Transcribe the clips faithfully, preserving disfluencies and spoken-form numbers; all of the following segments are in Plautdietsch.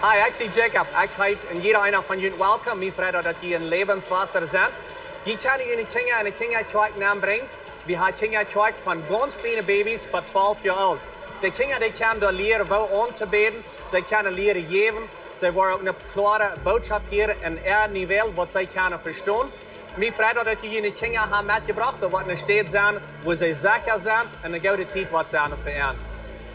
Hi, ekj sie Jacob. Ekj heet en jieda eena von junt welkom. Mie freit daut, daut jie en Lebenswasser sent. Jie kjennen june Kjinja en de Kjinjakjoakj nenbrinjen. Wie haben Kjinjakjoakj von gaunz kjliene Babys bat twalf Joa oolt. De Kjinja, dee kjennen doa lieren, woo auntobäden. See kjennen lieren jäwen. See woaren uk ne kloare Bootschoft hieren en äa Niveau, waut see kjennen vestonen. Mie freit daut, daut jie june Kjinja haben metjebrocht, daut woat ne Städ sennen, wua see secha sent un ne goode Tiet woat sennen fa an.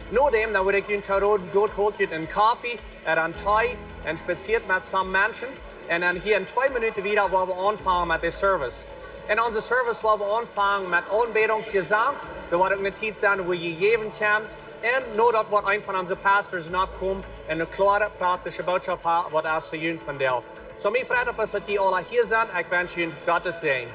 Nodäm, dan wudd ekj junt to roden, goot, holt junt en Koffe, ooda en Tee, un spazieet met some Menschen. Un dan hia en twee Minuten wada, woa wie aunfangen met de Service. En onse Service woa wie aunfangen met Aunbädungsjesank. Doa woat uk ne Tiet sennen, wua jie jäwen kjennen. Un no daut woat eena von onse Pastors nokomen un ne kloare, praktische Bootschoft haben, waut es fa junt vondoag. So, mie freit daut, daut jie aula hia sent. Ekj wensch junt Gottes Säajen.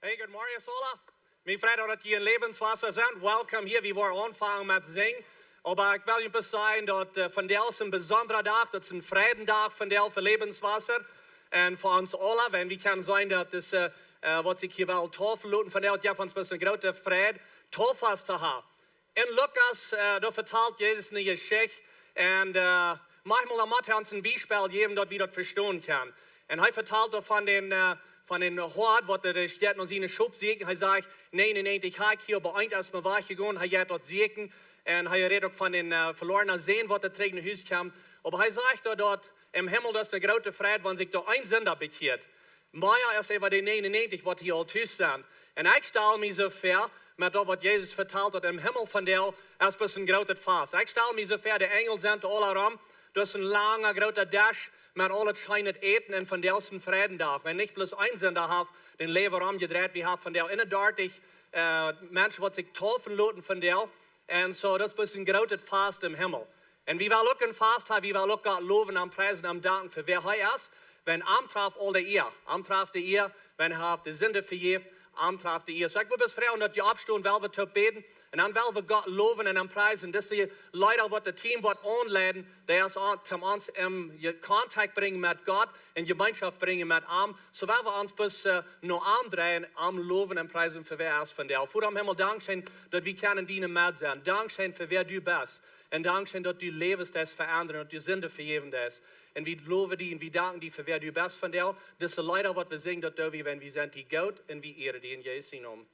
Hey, good morning, aula. Mie freit daut, daut jie en Lebenswasser sent. Welcome hia. Wie woaren aunfangen met sinjen. Oba ekj well junt bloos sajen, daut, äh, vondoag es en besondra Dach. Daut es en Freidendag vondoag fa Lebenswasser. Un fa ons aula, wan wie kjennen seenen, daut es, äh, äh, waut sikj hia well taufen loten vondoag, jo, fa ons bloos ne groote Freid, taufen to haben. En Lukas, äh, doa vetalt Jesus ne Jeschicht. Un, äh, maunchmol dan mott hee ons en Biespel jäwen, daut wie daut vestonen kjennen. Un hee vetalt doa von dän, äh, von dän Hoad, waut hee steit no siene Schop sieekjen. Hee sajcht: "Näajen un näajen hab ekj hia, oba eent es mie wajchjegonen." Hee jeit daut sieekjen. Un hee rät uk von dän, äh, velornen Sän, waut trigj no Hus kjemt. Oba hee sajcht doa, daut em Himmel daut es ne groote Freid, wan sikj doa een Sinda bekjieet. Mea es äwa de näajen un näajentich, waut hia aul tus sent. Un ekj stal mie soo väa, met daut, waut Jesus vetalt, daut em Himmel vondoag es bloos en grootet Fast. Ekj stal mie soo väa, de Enjel sent aula rom, daut es en langa, groota Desch met aul daut scheene Äten un vondoag es en Freidendag. Wan nich bloos een Sinda haft dän Läwen romjedreit, wie haben vondoag eenendartich, äh, Menschen, waut sikj taufen loten vondoag. Un soo, daut es bloos en grootet Fast em Himmel. Un wie wellen uk en Fast haben, wie wellen uk Gott lowen un priesen un am danken fa wäa hee es. Wan am traft aul de Ea, am traft de Ea, wan hee haft de Sind vejäft, am traft de Ea. Soo, ekj well bloos froagen, daut jie oppstonen, well wie toop bäden. Un dan well wie Gott lowen un am priesen. Dise Leeda, waut daut Team woat aunleiden, dee es aun, om ons en Je-, Kontakt brinjen met Gott un Jemeenschoft brinjen met am. Soo well wie ons bloos, äh, no am dreien, am lowen un priesen fa wäa hee es vondoag. Voda em Himmel, dankscheen, daut wie kjennen diene Medd sennen. Dankscheen fa wäa du best. Un dankscheen, daut du Läwes deist veendren, daut du Sind vejäwen deist. Un wie lowen die un wie danken die fa wäa du best vondoag. Dise Leeda, waut wie sinjen, daut doo wie, wan wie sent die goot un wie ieren die en Jesus sienen Nomen.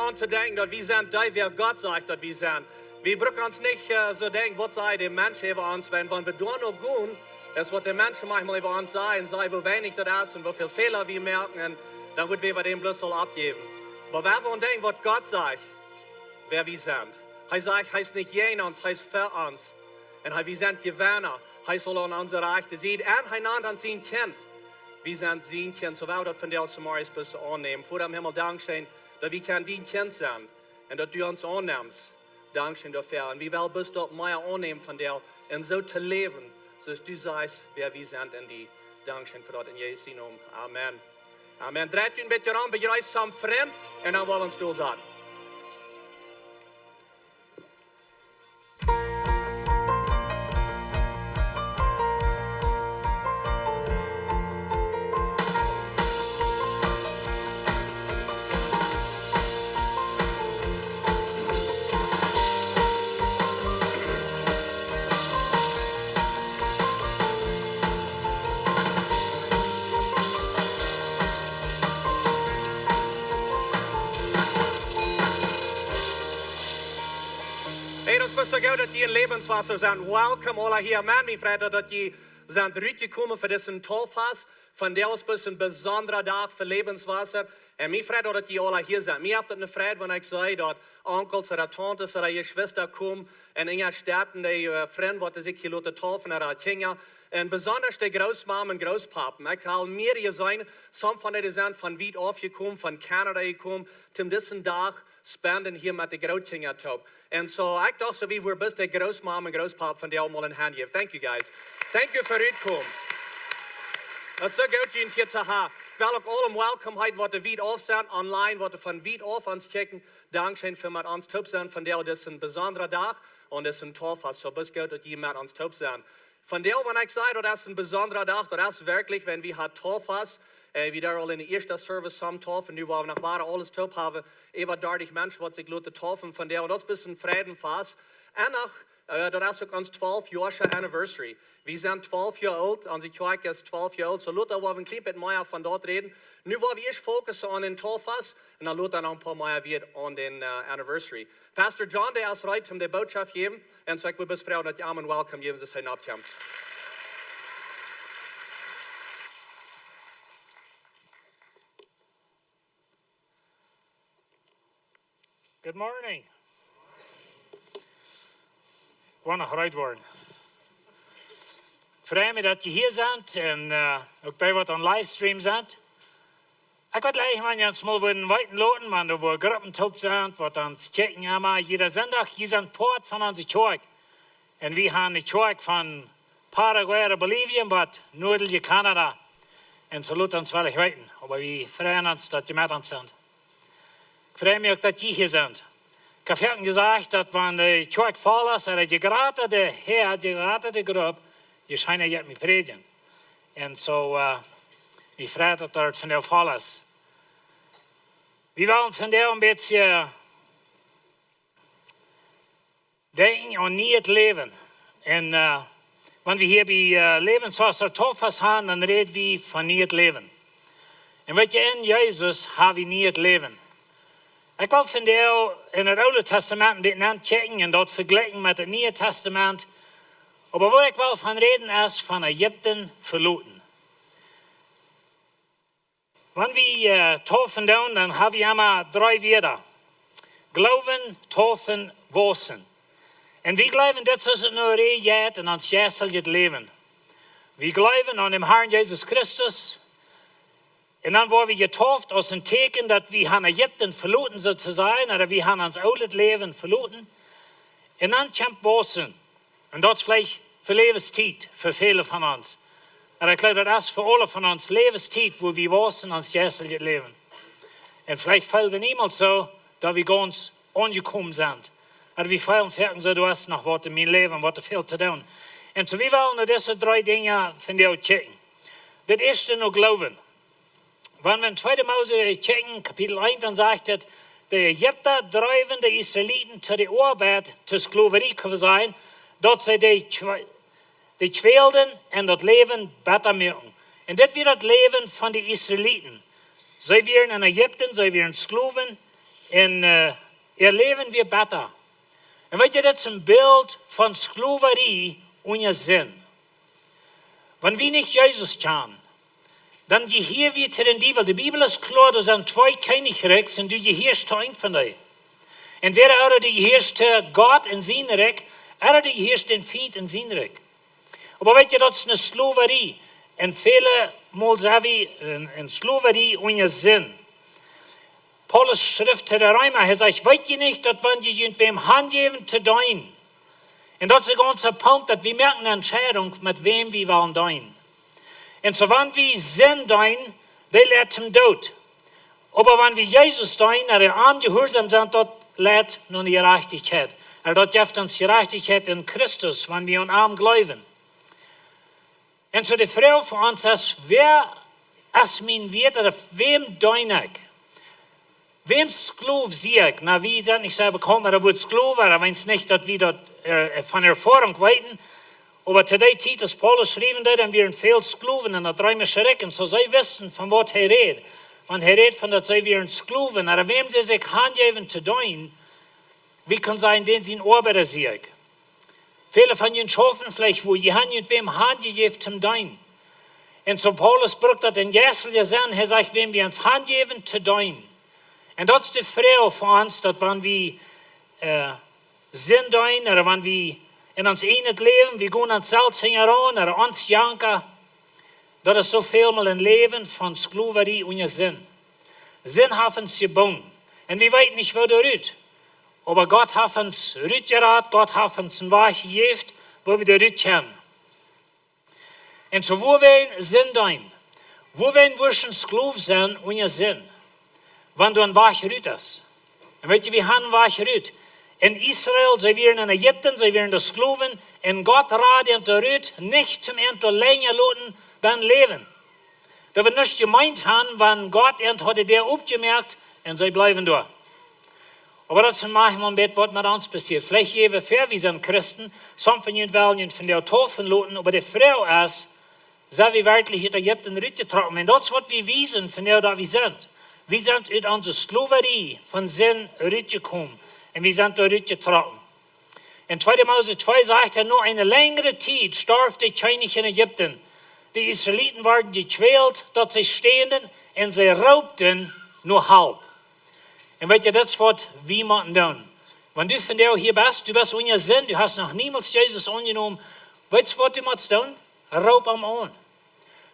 aun to denkjen, daut wie sent dee, wäa Gott sajcht, daut wie sent. Wie brucken ons nich, äh, soo denkjen, waut sajcht de Mensch äwa ons, wan, wan wie doano gonen, es waut de Menschen maunchmol äwa ons sajen, un sajen, woo weinich daut es un woo väl Fäla wie moaken, un dan woa wie äwa dän bloos aul oppjäwen. Oba wan wie aun denkjen, waut Gott sajcht, wäa wie sent. Hee sajcht, hee es nich jäajen ons, hee es fa ons. Un hee, wie sent Jewenna. Hee es aul aun onse rajchte Sied. Un hee nant ons sien Kjint. Wie sent sien Kjint. Soo well wie daut vondoag zemorjes bloos aunnämen. Voda em Himmel, dankscheen, daut wie kjennen dien Kjint sennen. Un daut du ons aunnemst. Dankscheen doafäa. Un wie wellen bloos daut mea aunnämen vondoag. Un soo to läwen, soo aus du sajchst, wäa wie sent en die. Dankscheen fa daut en Jesus sien Nomen. Amen. Amen. Dreit junt een bät rom, bejreesst some Frind un dan woa wie ons dolsaten. Hey, daut es soo goot, daut jie en Lebenswasser sent. Welcome, aula hia. Amen. Mie freit daut, daut jie sent rutjekomen fa disen Tauffast. Vondoag es een besondra Dach fa Lebenswasser. Un mie freit daut, daut jie aula hia sent. Mie haft daut ne Freid, wan ekj see daut Onkels ooda Tauntes ooda Jeschwista komen un en äare Städen, dee, äh, Frind, waut sikj hia loten taufen, ooda Kjinja. Un besonda de Grootmama un Grootpapa. Ekj hab aul mea jeseenen, some von dee sent von wiet auf jekomen, von Canada jekomen, toom disen Dach spenden hia met de Grootkjinja toop. Un soo, ekj docht soo, wie woaren bloos de Grootmama un Grootpapa vondoag mol ne Haunt jäwen. Thank you, guys. Thank you fa rutkomen. Daut es soo goot, junt hia to haben. Ekj well uk aulem welcome heeten, waut wiet auf sent, online, waut von wiet auf ons kjikjen. Dankscheen fa met ons toop sennen vondoag. Daut es een besondra Dach un daut es een Tauffast. Soo, bloos goot, daut jie met ons toop sent. Vondoag, wan ekj saj, daut es een besondra Dach, daut es werkjlich, wan wie hauden Tauffast, äh, wie doa aul en de ieeschte Service some taufen, nu woa wie noch wieda aules toop haben, äwa dartich Menschen, waut sikj loten taufen vondoag, un daut es een Freidenfast. Un noch, äh, daut es uk ons twalf Joa anniversary. Wie sent twalf Joa oolt, onse Kjoakj es twalf Joa oolt, soo lota woa wie een kjlien bät mea von daut räden. Nu woa wie ieescht focussen aun dän Tauffast, un dan lota noch een poa mea Wieed aun dän, äh, anniversary. Pastor John, dee es reed, om de Bootschoft jäwen. Un soo, ekj well bloos froagen, daut jie am een welcome jäwen, soo aus hee nopp kjemt. Good morning. Ekj woa noch reed woaren. Frei mie, daut jie hia sent un, äh, uk dee, waut aum Livestream sent. Ekj wull jlikj, wan jie ons mol wudden weeten loten, wan doa woaren Gruppen toop sent, waut ons kjikjen emma jieda Sindach, jie sent Poat von onse Kjoakj. Un wie haben ne Kjoakj von Paraguay ooda Bolivien bat noodliche Kanada. Un soo lot ons weinich weeten, oba wie freien ons, daut jie met ons sent. Ekj frei mie uk, daut jie hia sent. Ekj hab foaken jesajcht, daut wan de Kjoakj voll es, daut de jratade Häad, de jratade Grupp, je scheena jeit mie prädjen. Un soo, äh, wie freit, daut daut vondoag voll es. Wie wellen vondoag een bät denkjen aun nieet Läwen. Un, äh, wan wie hia bie, äh, Lebenswasser Tauffast haben, dan räd wie von nieet Läwen. Un weet jie, en Jesus ha wie nieet Läwen. Ekj well vondoag en daut Oole Tastament een bät nenn kjikjen un daut vejlikjen met daut Niee Tastament. Oba wua ekj well von räden es von Ägipten veloten. Wan wie, äh, taufen doonen, dan ha wie emma dree Wieed. Gloowen, taufen, wausen. Un wie jleewen, dit es daut, woo daut jeit en ons jeistlichet Läwen. Wie jleewen aun dän Harn Jesus Christus. Un dan woa wie jetauft aus een Tieekjen, daut wie haben Ägipten veloten, soo to sajen, ooda wie haben ons oolet Läwen veloten. Un dan kjemt wausen. Un daut es veleicht fa Läwenstiet, fa väle von ons. Un ekj jleew, daut es fa aule von ons Läwenstiet, wua wie wausen en ons jeistlichet Läwen. Un veleicht feelen wie niemols soo, daut wie gaunz aunjekomen sent. Oba wie feelen foaken soo, doa es noch waut en mien Läwen, waut väl to doonen. Un soo, wie wellen no dise dree Dinja vondoag kjikjen. Daut ieeschte no Gloowen. Wan wie en tweede Mose kjikjen, Kapitel eent, dan sajcht et: De Ägipta dreewen de Israeliten to de Oabeit, to Sklowerie, kjenn wie sajen, daut see dee kjwe-, dee kjwälden un daut Läwen betta muaken. Un dit wia daut Läwen von de Israeliten. See wieren en Ägipten, see wieren Sklowen, Un äh, äa Läwen wia betta. Un weet jie, daut es een Bilt von Sklowarie unja Sind. Wan wie nich Jesus kjanen, dan jehia wie to dän Diewel. De Bibel es kloa, doa sent twee Kjennichrikjs un du jehieescht to eent von dee. Entwäda ooda du jehieescht to Gott un sien Rikj, ooda du jehieescht dän Fient un sien Rikj. Oba weet jie, daut es eene Sklowarie. Un väle Mol sent wie eene, eene Sklowarie unja Sind. Paulus schrift to de Reema, hee sajcht: Weet jie nich, daut wan jie junt wäm hanjäwen to deenen, un daut es de gaunze Punkt, daut wie moaken eene Entscheidunk, met wäm wie wellen deenen. Un soo, wan wie Sind deenen, dee leit toom Doot. Oba wan wie Jesus deenen, ooda am jehuarsom sent, daut leit no de Jerajchtichkjeit. Un daut jeft ons Jerajchtichkjeit en Christus, wan wie aun am jleewen. Un soo de Froag fa ons es: Wäa es mien Wieet, ooda wäm deen ekj? Wäm Sklow sie ekj? Na, wie sent nich soo bekaunt met daut Wuat Sklow, ooda weens nich, daut wie daut äh, von Erfoarunk weeten. Oba to dee Tiet, aus Paulus schriewen deed, dan wieren väl Sklowen en daut reemische Rikj. Un soo see wisten, von waut hee räd. Wan hee räd von daut see wieren Sklowen, ooda wäm see sikj hanjeewen to deenen, wie kjennen sajen, dän sien Oabeida sie ekj. Väle von junt schaufen veleicht wua, jie han junt wäm hanjejäft toom deenen. Un soo Paulus brukt daut en jeistelja Senn, hee sajcht, wäm wie ons hanjäwen to deenen. Un daut es de Froag fa ons, daut wan wie äh, Sind deenen, ooda wan wie en ons ieejnet Läwen, wie gonen ons selfst hinjaraun, ooda ons janka, daut es soo väl Mol een Läwen von Sklowarie unja Sind. Sind haft ons jebungen. Un wie weeten nich, woo doa rut. Oba Gott haft ons rutjerat, Gott haft ons een Wajch jejäft, woo wie doa rut kjennen. Un soo, wua wie Sind deenen, wua wie wurscht een Sklow sennen unja Sind, wan doa een Wajch rut es. Un weet jie, wie han een Wajch rut. En Israel, see wieren en Ägipten, see wieren doa Sklowen, un Gott rad an doa rut, nich toom an doa lenja loten bennen läwen. Daut wudd nuscht jemeent han, wan Gott an haud de Däa opjemoakt un see bleewen doa. Oba daut es maunchmol een bät, waut met ons passieet. Veleicht jäwen wie, wie sent Christen, somje von junt wellen junt von doa taufen loten, oba de Froag es: Sent wie werkjlich ut Ägipten rutjetrocken? Un daut es, waut wie wiesen, von doa, daut wie sent. Wie sent ut onse Sklowarie von Sind rutjekomen. Un wie sent doa rutjetrocken. En tweede Mose twee sajcht hee: No eene lenjre Tiet storf de Kjennich en Ägipten. De Israeliten worden jekjwält, daut see ständen, un see roopten no Help. Un weet jie, daut es, waut wie motten doonen. Wan du von doa hia best, du best unja Sind, du hast noch niemols Jesus aunjenomen, weetst, waut du motst doonen? Roop am aun.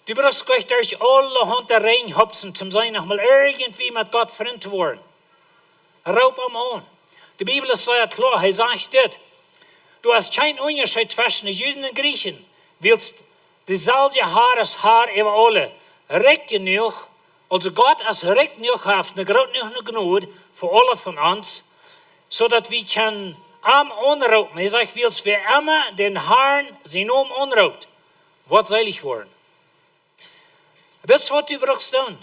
Du brukst nich derch aulahaunt Rinj hopsen, toom sennen, noch mol irjentwie met Gott Frint to woaren. Roop am aun. De Bibel es sea kloa, hee sajcht dit: Doa es kjeen Unjascheet tweschen de Juden un Jrieechen, wiels deeselwja Har es Har äwa aule, rikj jenuach, aulsoo Gott es rikj jenuach, haft eene groote jenuach Jnod fa aule von ons, soo daut wie kjennen am aunroopen. Hee sajcht, wiels wäa emma dän Harn sienen Nomen aunroopt, woat seelich woaren. Daut es, waut du brukst doonen.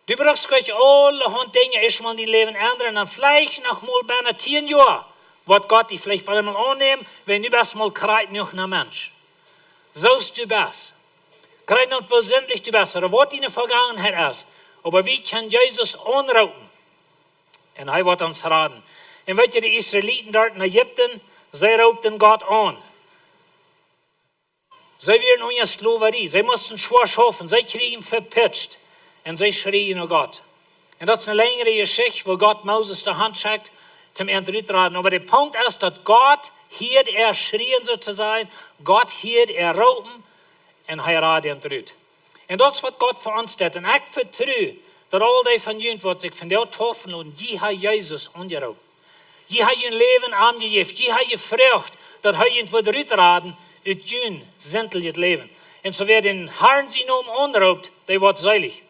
Du brukst nich aulahaunt Dinja ieescht mol en dien Läwen endren, dan veleicht noch mol bie tieen Joa, woat Gott die veleicht bie mol aunnämen, wan du best mol krakjt jenuach een Mensch, soo aus du best. Krakjt, woo sindich du best, ooda waut diene Vegangenheit es. Oba wie kjennen Jesus aunroopen. Un hee woat ons raden. Un weet jie, de Israeliten doa en Ägipten, see roopten Gott aun. See wieren unja Sklowarie. See musten schwoa schaufen. See kjrieejen vepitscht. Un see schrieejen no Gott. Un daut es eene lenjre Jeschicht, woo Gott Moses de Haunt schekjt, toom an rutraden. Oba de Punkt es, daut Gott hieed äa Schrieen, soo to sajen. Gott hieed äa Roopen. Un hee rad an rut. Un daut es, waut Gott fa ons deit. Un ekj vetru, daut aul dee von junt, waut sikj von doa taufen loten, jie ha Jesus aunjeroopt. Jie ha jun Läwen am jejäft. Jie ha jefroacht, daut hee junt wudd rutraden ut jun sindlichet Läwen. Un soo wäa dän Harn sienen Nomen aunroopt, dee woat seelich.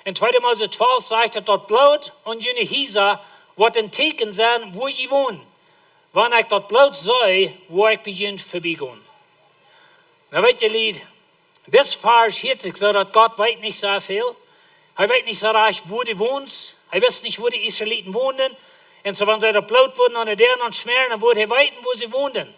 En tweede Mose twalf sajcht daut, daut Bloot aun june Hiesa woat een Tieekjen sennen, wua jie wonen. Wan ekj daut Bloot see, woa ekj bie junt verbie gonen. Nu weet jie, Lied, dis Varsch hieet sikj soo, daut Gott weet nich soo väl. Hee weet nich soo rajcht, wua du wonst. Hee wist nich, wua de Israeliten wonden. Un soo, wan see daut Bloot wudden aun de Däa aunschmäaren, dan wudd hee weeten, wua see wonden.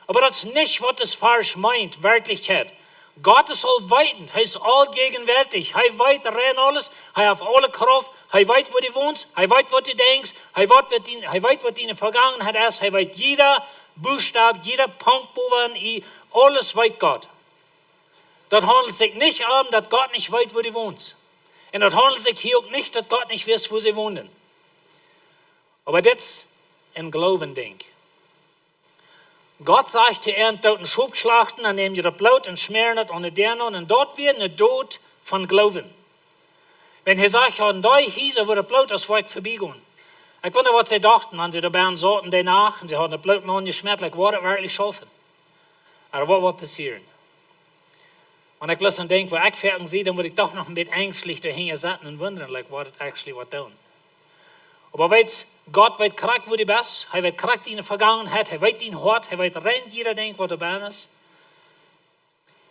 Oba daut es nich, waut dis Varsch meent, Werkjlichkjeit. Gott es aulwetend, hee es auljegenwäatich, hee weet rein aules, hee haft aule Krauft, hee weet, wua du wonst, hee weet, waut du denkjst, hee weet, waut dien, hee weet, waut diene Vegangenheit es, hee weet jieda Buchstap, jieda Punkt bowen, i, aules weet Gott. Daut haundelt sikj nich om, daut Gott nich weet, wua du wonst. Un daut haundelt sikj hia uk nich, daut Gott nich wist, wua see wonden. Oba dit es een Gloowen Dinkj. Gott sajcht to an, doot een Schop schlachten, dan nämen jie daut Bloot un schmäaren daut aun de Däa aun, un daut wia een Doot von Gloowen. Wan hee sajcht, jo, en dee Hiesa, wua daut Bloot es, woa ekj vebie gonen. Ekj wunda, waut see dochten, wan see doa bennen sauten dee Nacht un see hauden daut Bloot aunjeschmäat, like, woat daut werkjlich schaufen? Ooda waut woat passieren? Wan ekj bloos aun denkj, wua ekj foaken sie, dan woa ekj doch noch een bät enjstlich doahinja sitten un wundren, like, woat daut actually waut doonen? Oba weetst, Gott weet krakjt, wua du best. Hee weet krakjt diene Vegangenheit. Hee weet dien Hoat. Hee weet rein jieda Dinkj, waut doa bennen es.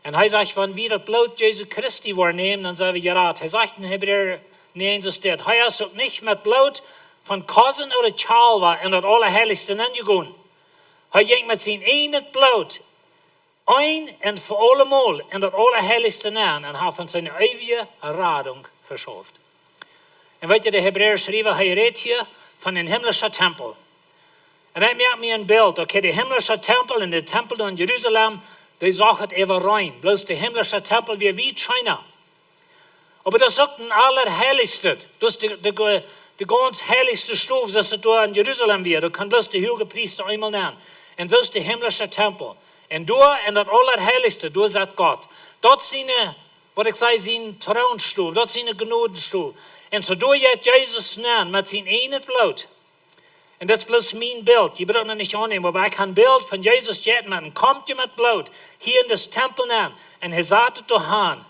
Un hee sajcht, wan wie daut Bloot Jesu Christi woaren nämen, dan sent wie jerat. Hee sajcht en Hebräa näajen, soo steit: Hee es uk nich met Bloot von Kosen ooda Kjalwa en daut Aulaheilichste nenjegonen. Hee jinkj met sien ieejnet Bloot een un fa aulemol en daut Aulaheilichste nenn un haft ons eene eewje Radunk veschauft. Un weet jie, de Hebräa Schriewa, hee rät hia von een himlischen Tempel. Un hee moakt mie een Bilt, okay, de himlische Tempel un de Tempel doa en Jerusalem, dee sagen äwa rein. Bloos de himlische Tempel wia wiet scheena. Oba daut es uk daut Aulaheilichste. Daut es de, de, de gaunz heilichste Stow, soo aus daut doa en Jerusalem wia. Doa kunn bloos de Hoogepriesta eemol nenn. Un soo es de himlische Tempel. Un doa en daut Aulaheilichste, doa sat Gott. Daut es siene, waut ekj saj, siene Troonstow, daut es siene Jnodenstow. Un soo doa jeit Jesus nenn met sien ieejnet Bloot. Un daut es bloos mien Bilt. Jie brucken daut nich aunnämen, oba ekj hab een Bilt von Jesus jeit met een Kompkje met Bloot hia en daut Tempel nenn. Un hee sat et doa han.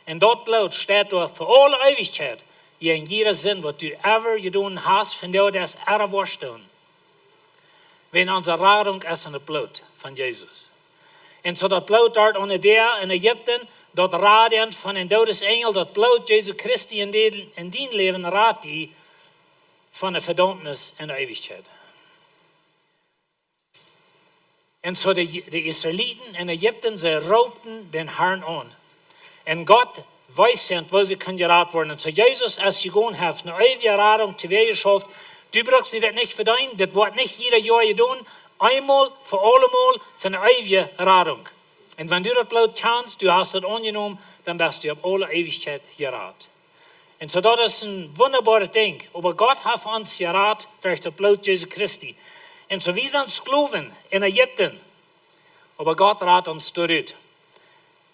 Un daut Bloot steit doa fa aule Eewichkjeit. Hia en jieda Sind, waut du ever jedonen hast, von doa daut es ea woascht doonen. Wan onse Radunk es en daut Bloot von Jesus. Un soo daut Bloot doa aun de Däa en Ägipten, daut rad ons von een Doodesenjel, daut Bloot Jesu Christi en dee, en dien Läwen rad die von de Vedaumnis en de Eewichkjeit. Un soo de, de Israeliten en Ägipten, see roopten dän Harn aun. Un Gott wees an, woo see kunnen jerat woaren. Un soo Jesus, aus hee jegonen haft, eene eewje Radunk too Welt jeschauft, du bruckst die daut nich vedeenen, dit woat nich jieda Joa jedonen, eemol fa aulemol fa eene eewje Radunk. Un wan du daut Bloot kjanst, du hast daut aunjenomen, dan best du opp aule Eewichkjeit jerat. Un soo, daut es een wundaboaret Dinkj. Oba Gott haft ons jerat derch daut Bloot Jesu Christi. Un soo, wie sent Sklowen en Ägipten, oba Gott rat ons doa rut.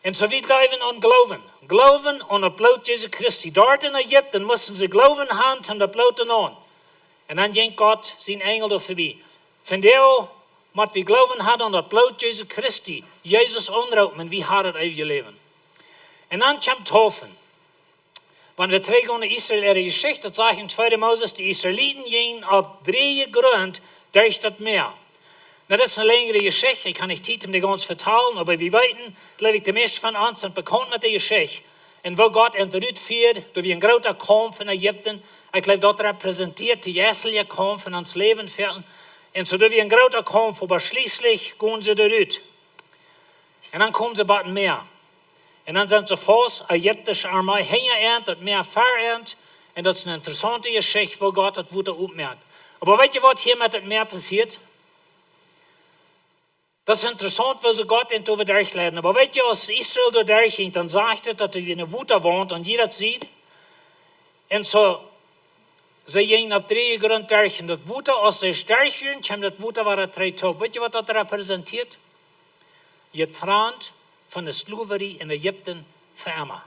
Un soo, wie bliewen aun Gloowen. Gloowen aun daut Bloot Jesu Christi. Doa en Ägipten musten see Gloowen han aun daut Bloot aun. Un dan jinkj Gott sien Enjel doa vebie. Vondoag mott wie Gloowen han aun daut Bloot Jesu Christi. Jesus aunroopen, un wie haben daut eewje Läwen. Un dan kjemt Taufen. Wan wie trigjgonen no Israel äare Jeschicht, daut sajcht en tweede Moses, de Israeliten jinjen opp dreajen Grunt derch daut Mäa. Nu, daut es eene lenjre Jeschicht, ekj hab nich Tiet om dee gaunz to vetalen, oba wie weeten, jleew ekj, de mieeschte von ons sent bekaunt met de Jeschicht. Un woo Gott an rut fieed, doa wia een groota Kaumf en Ägipten. Ekj jleew, daut repräsentieet de jeistelje Kaumf en ons Läwen. Un soo, doa wia een groota Kaumf, oba schlieslich gonen see doa rut. Un dan komen see bie daut Mäa. Un dan sent see faust, ägiptische Armee hinja an, daut Mäa ver an. Un daut es eene interessaunte Jeschicht, woo Gott daut Wota opmoakt. Oba weet jie, waut hia met daut Mäa passieet? Daut es interessaunt, woo see Gott en doa derchleiden. Oba weet jie, aus Israel doa derchjinkj, dan sajcht et, daut doa eene Wotawaunt aun jieda Sied. Un soo, see jinjen opp dreajen Grunt derch. Un daut Wota, aus see derch wieren, kjeem daut Wota wada trigj toop. Weet jie, waut daut repräsentieet? Jetrant von de Sklowerie en Ägipten fa emma.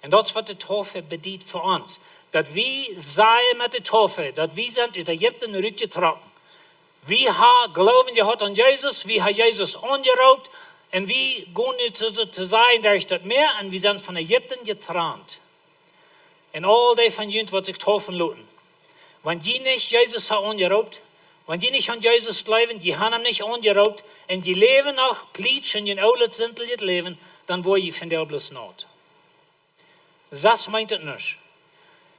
Un daut es, waut de Taufe bediet fa ons. Daut wie sajen met de Taufe, daut wie sent ut Ägipten rutjetrocken. Wie haben Gloowen jehaut aun Jesus, wie haben Jesus aunjeroopt, un wie gonen nu soo, soo to sajen derch daut Mäa, un wie sent von Ägipten jetrant. Un aul dee von junt, waut sikj taufen loten. Wan jie nich Jesus haben aunjeroopt, wan jie nich aun Jesus jleewen, jie haben am nich aunjeroopt, un jie läwen noch plietsch en jun oolet sinteljet Läwen, dan woa jie vondoag bloos naut. Sest meent et nich.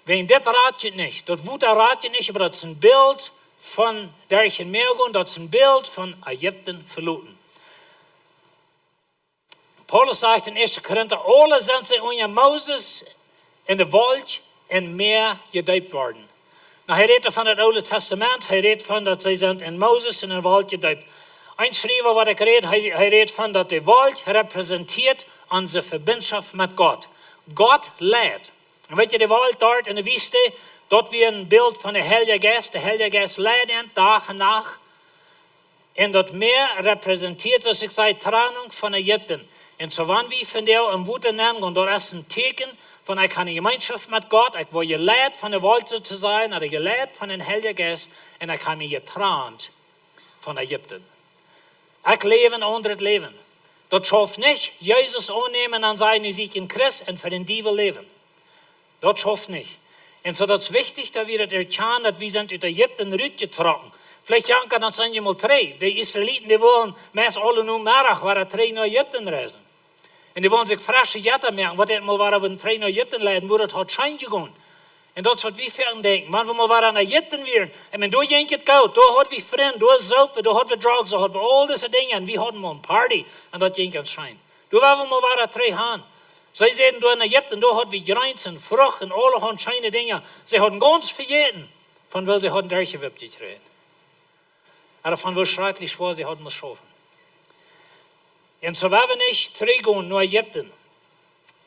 Wan dit rat jie nich, daut Wota rat jie nich, oba daut es een Bilt von derch daut Mäa gonen, daut es een Bilt von Ägipten veloten. Paulus sajcht en ieeschte Korinta: "Aule sent see unja Moses en de Wolkj em Mäa jedeept worden." Nu, hee rät von daut Oole Tastament, hee rät von daut see sent en Moses en de Wolkj jedeept. Een Schriewa, waut ekj räd, hee, hee rät von daut de Wolkj repräsentieet onse Vebinjschoft met Gott. Gott leit. Un weet jie, de Wolkj doa en de Wiest, daut wia een Bilt von de Heilje Jeist. De Heilje Jeist leid an Dach un Nacht. Un daut Mäa repräsentieet, soo aus ekj säd, Trennunk von Ägipten. Un soo wan wie vondoag em Wota nengonen, daut es een Tieekjen von, ekj hab eene Jemeenschoft met Gott, ekj woa jeleit von de Wolkj, soo to sajen, ooda jeleit von dän Heiljen Jeist, un ekj hab mie jetrant von Ägipten. Ekj läw een aundret Läwen. Daut schauft nich, Jesus aunnämen un dan sajen, nu sie ekj een Christ, un fa dän Diewel läwen. Daut schauft nich. Un soo, daut es wichtich, daut wie daut erkjanen, daut wie sent ut Ägipten rutjetrocken. Veleicht jankat ons eenjemol trigj. De Israeliten, dee wullen meist aule Nomeddach, wada trigj no Ägipten reisen. Un dee wullen sikj fresche Jetta moaken, waut daut mol wada, wan trigj no Ägipten leiden, wua daut haud scheen jegonen. Un daut es waut wie foaken denkjen. Wan wie mol wada en Ägipten wieren, un wan doa jinkj et goot, doa haud wie Frind, doa soopen wie, doa haud wie Drugs, doa haud wie aul dise Dinja, un wie hauden mol een Party, un daut jinkj ons scheen. Doa wia wie mol wada trigj han. See säden doa en Ägipten, doa haud wie Jreens un Frucht un aulahaunt scheene Dinja. See hauden gaunz vejäten, von woo see hauden derchjewippt jekjräajen. Ooda von woo schrakjlich schwoa see hauden must schaufen. Un soo wia wie nich trigj gonen no Ägipten.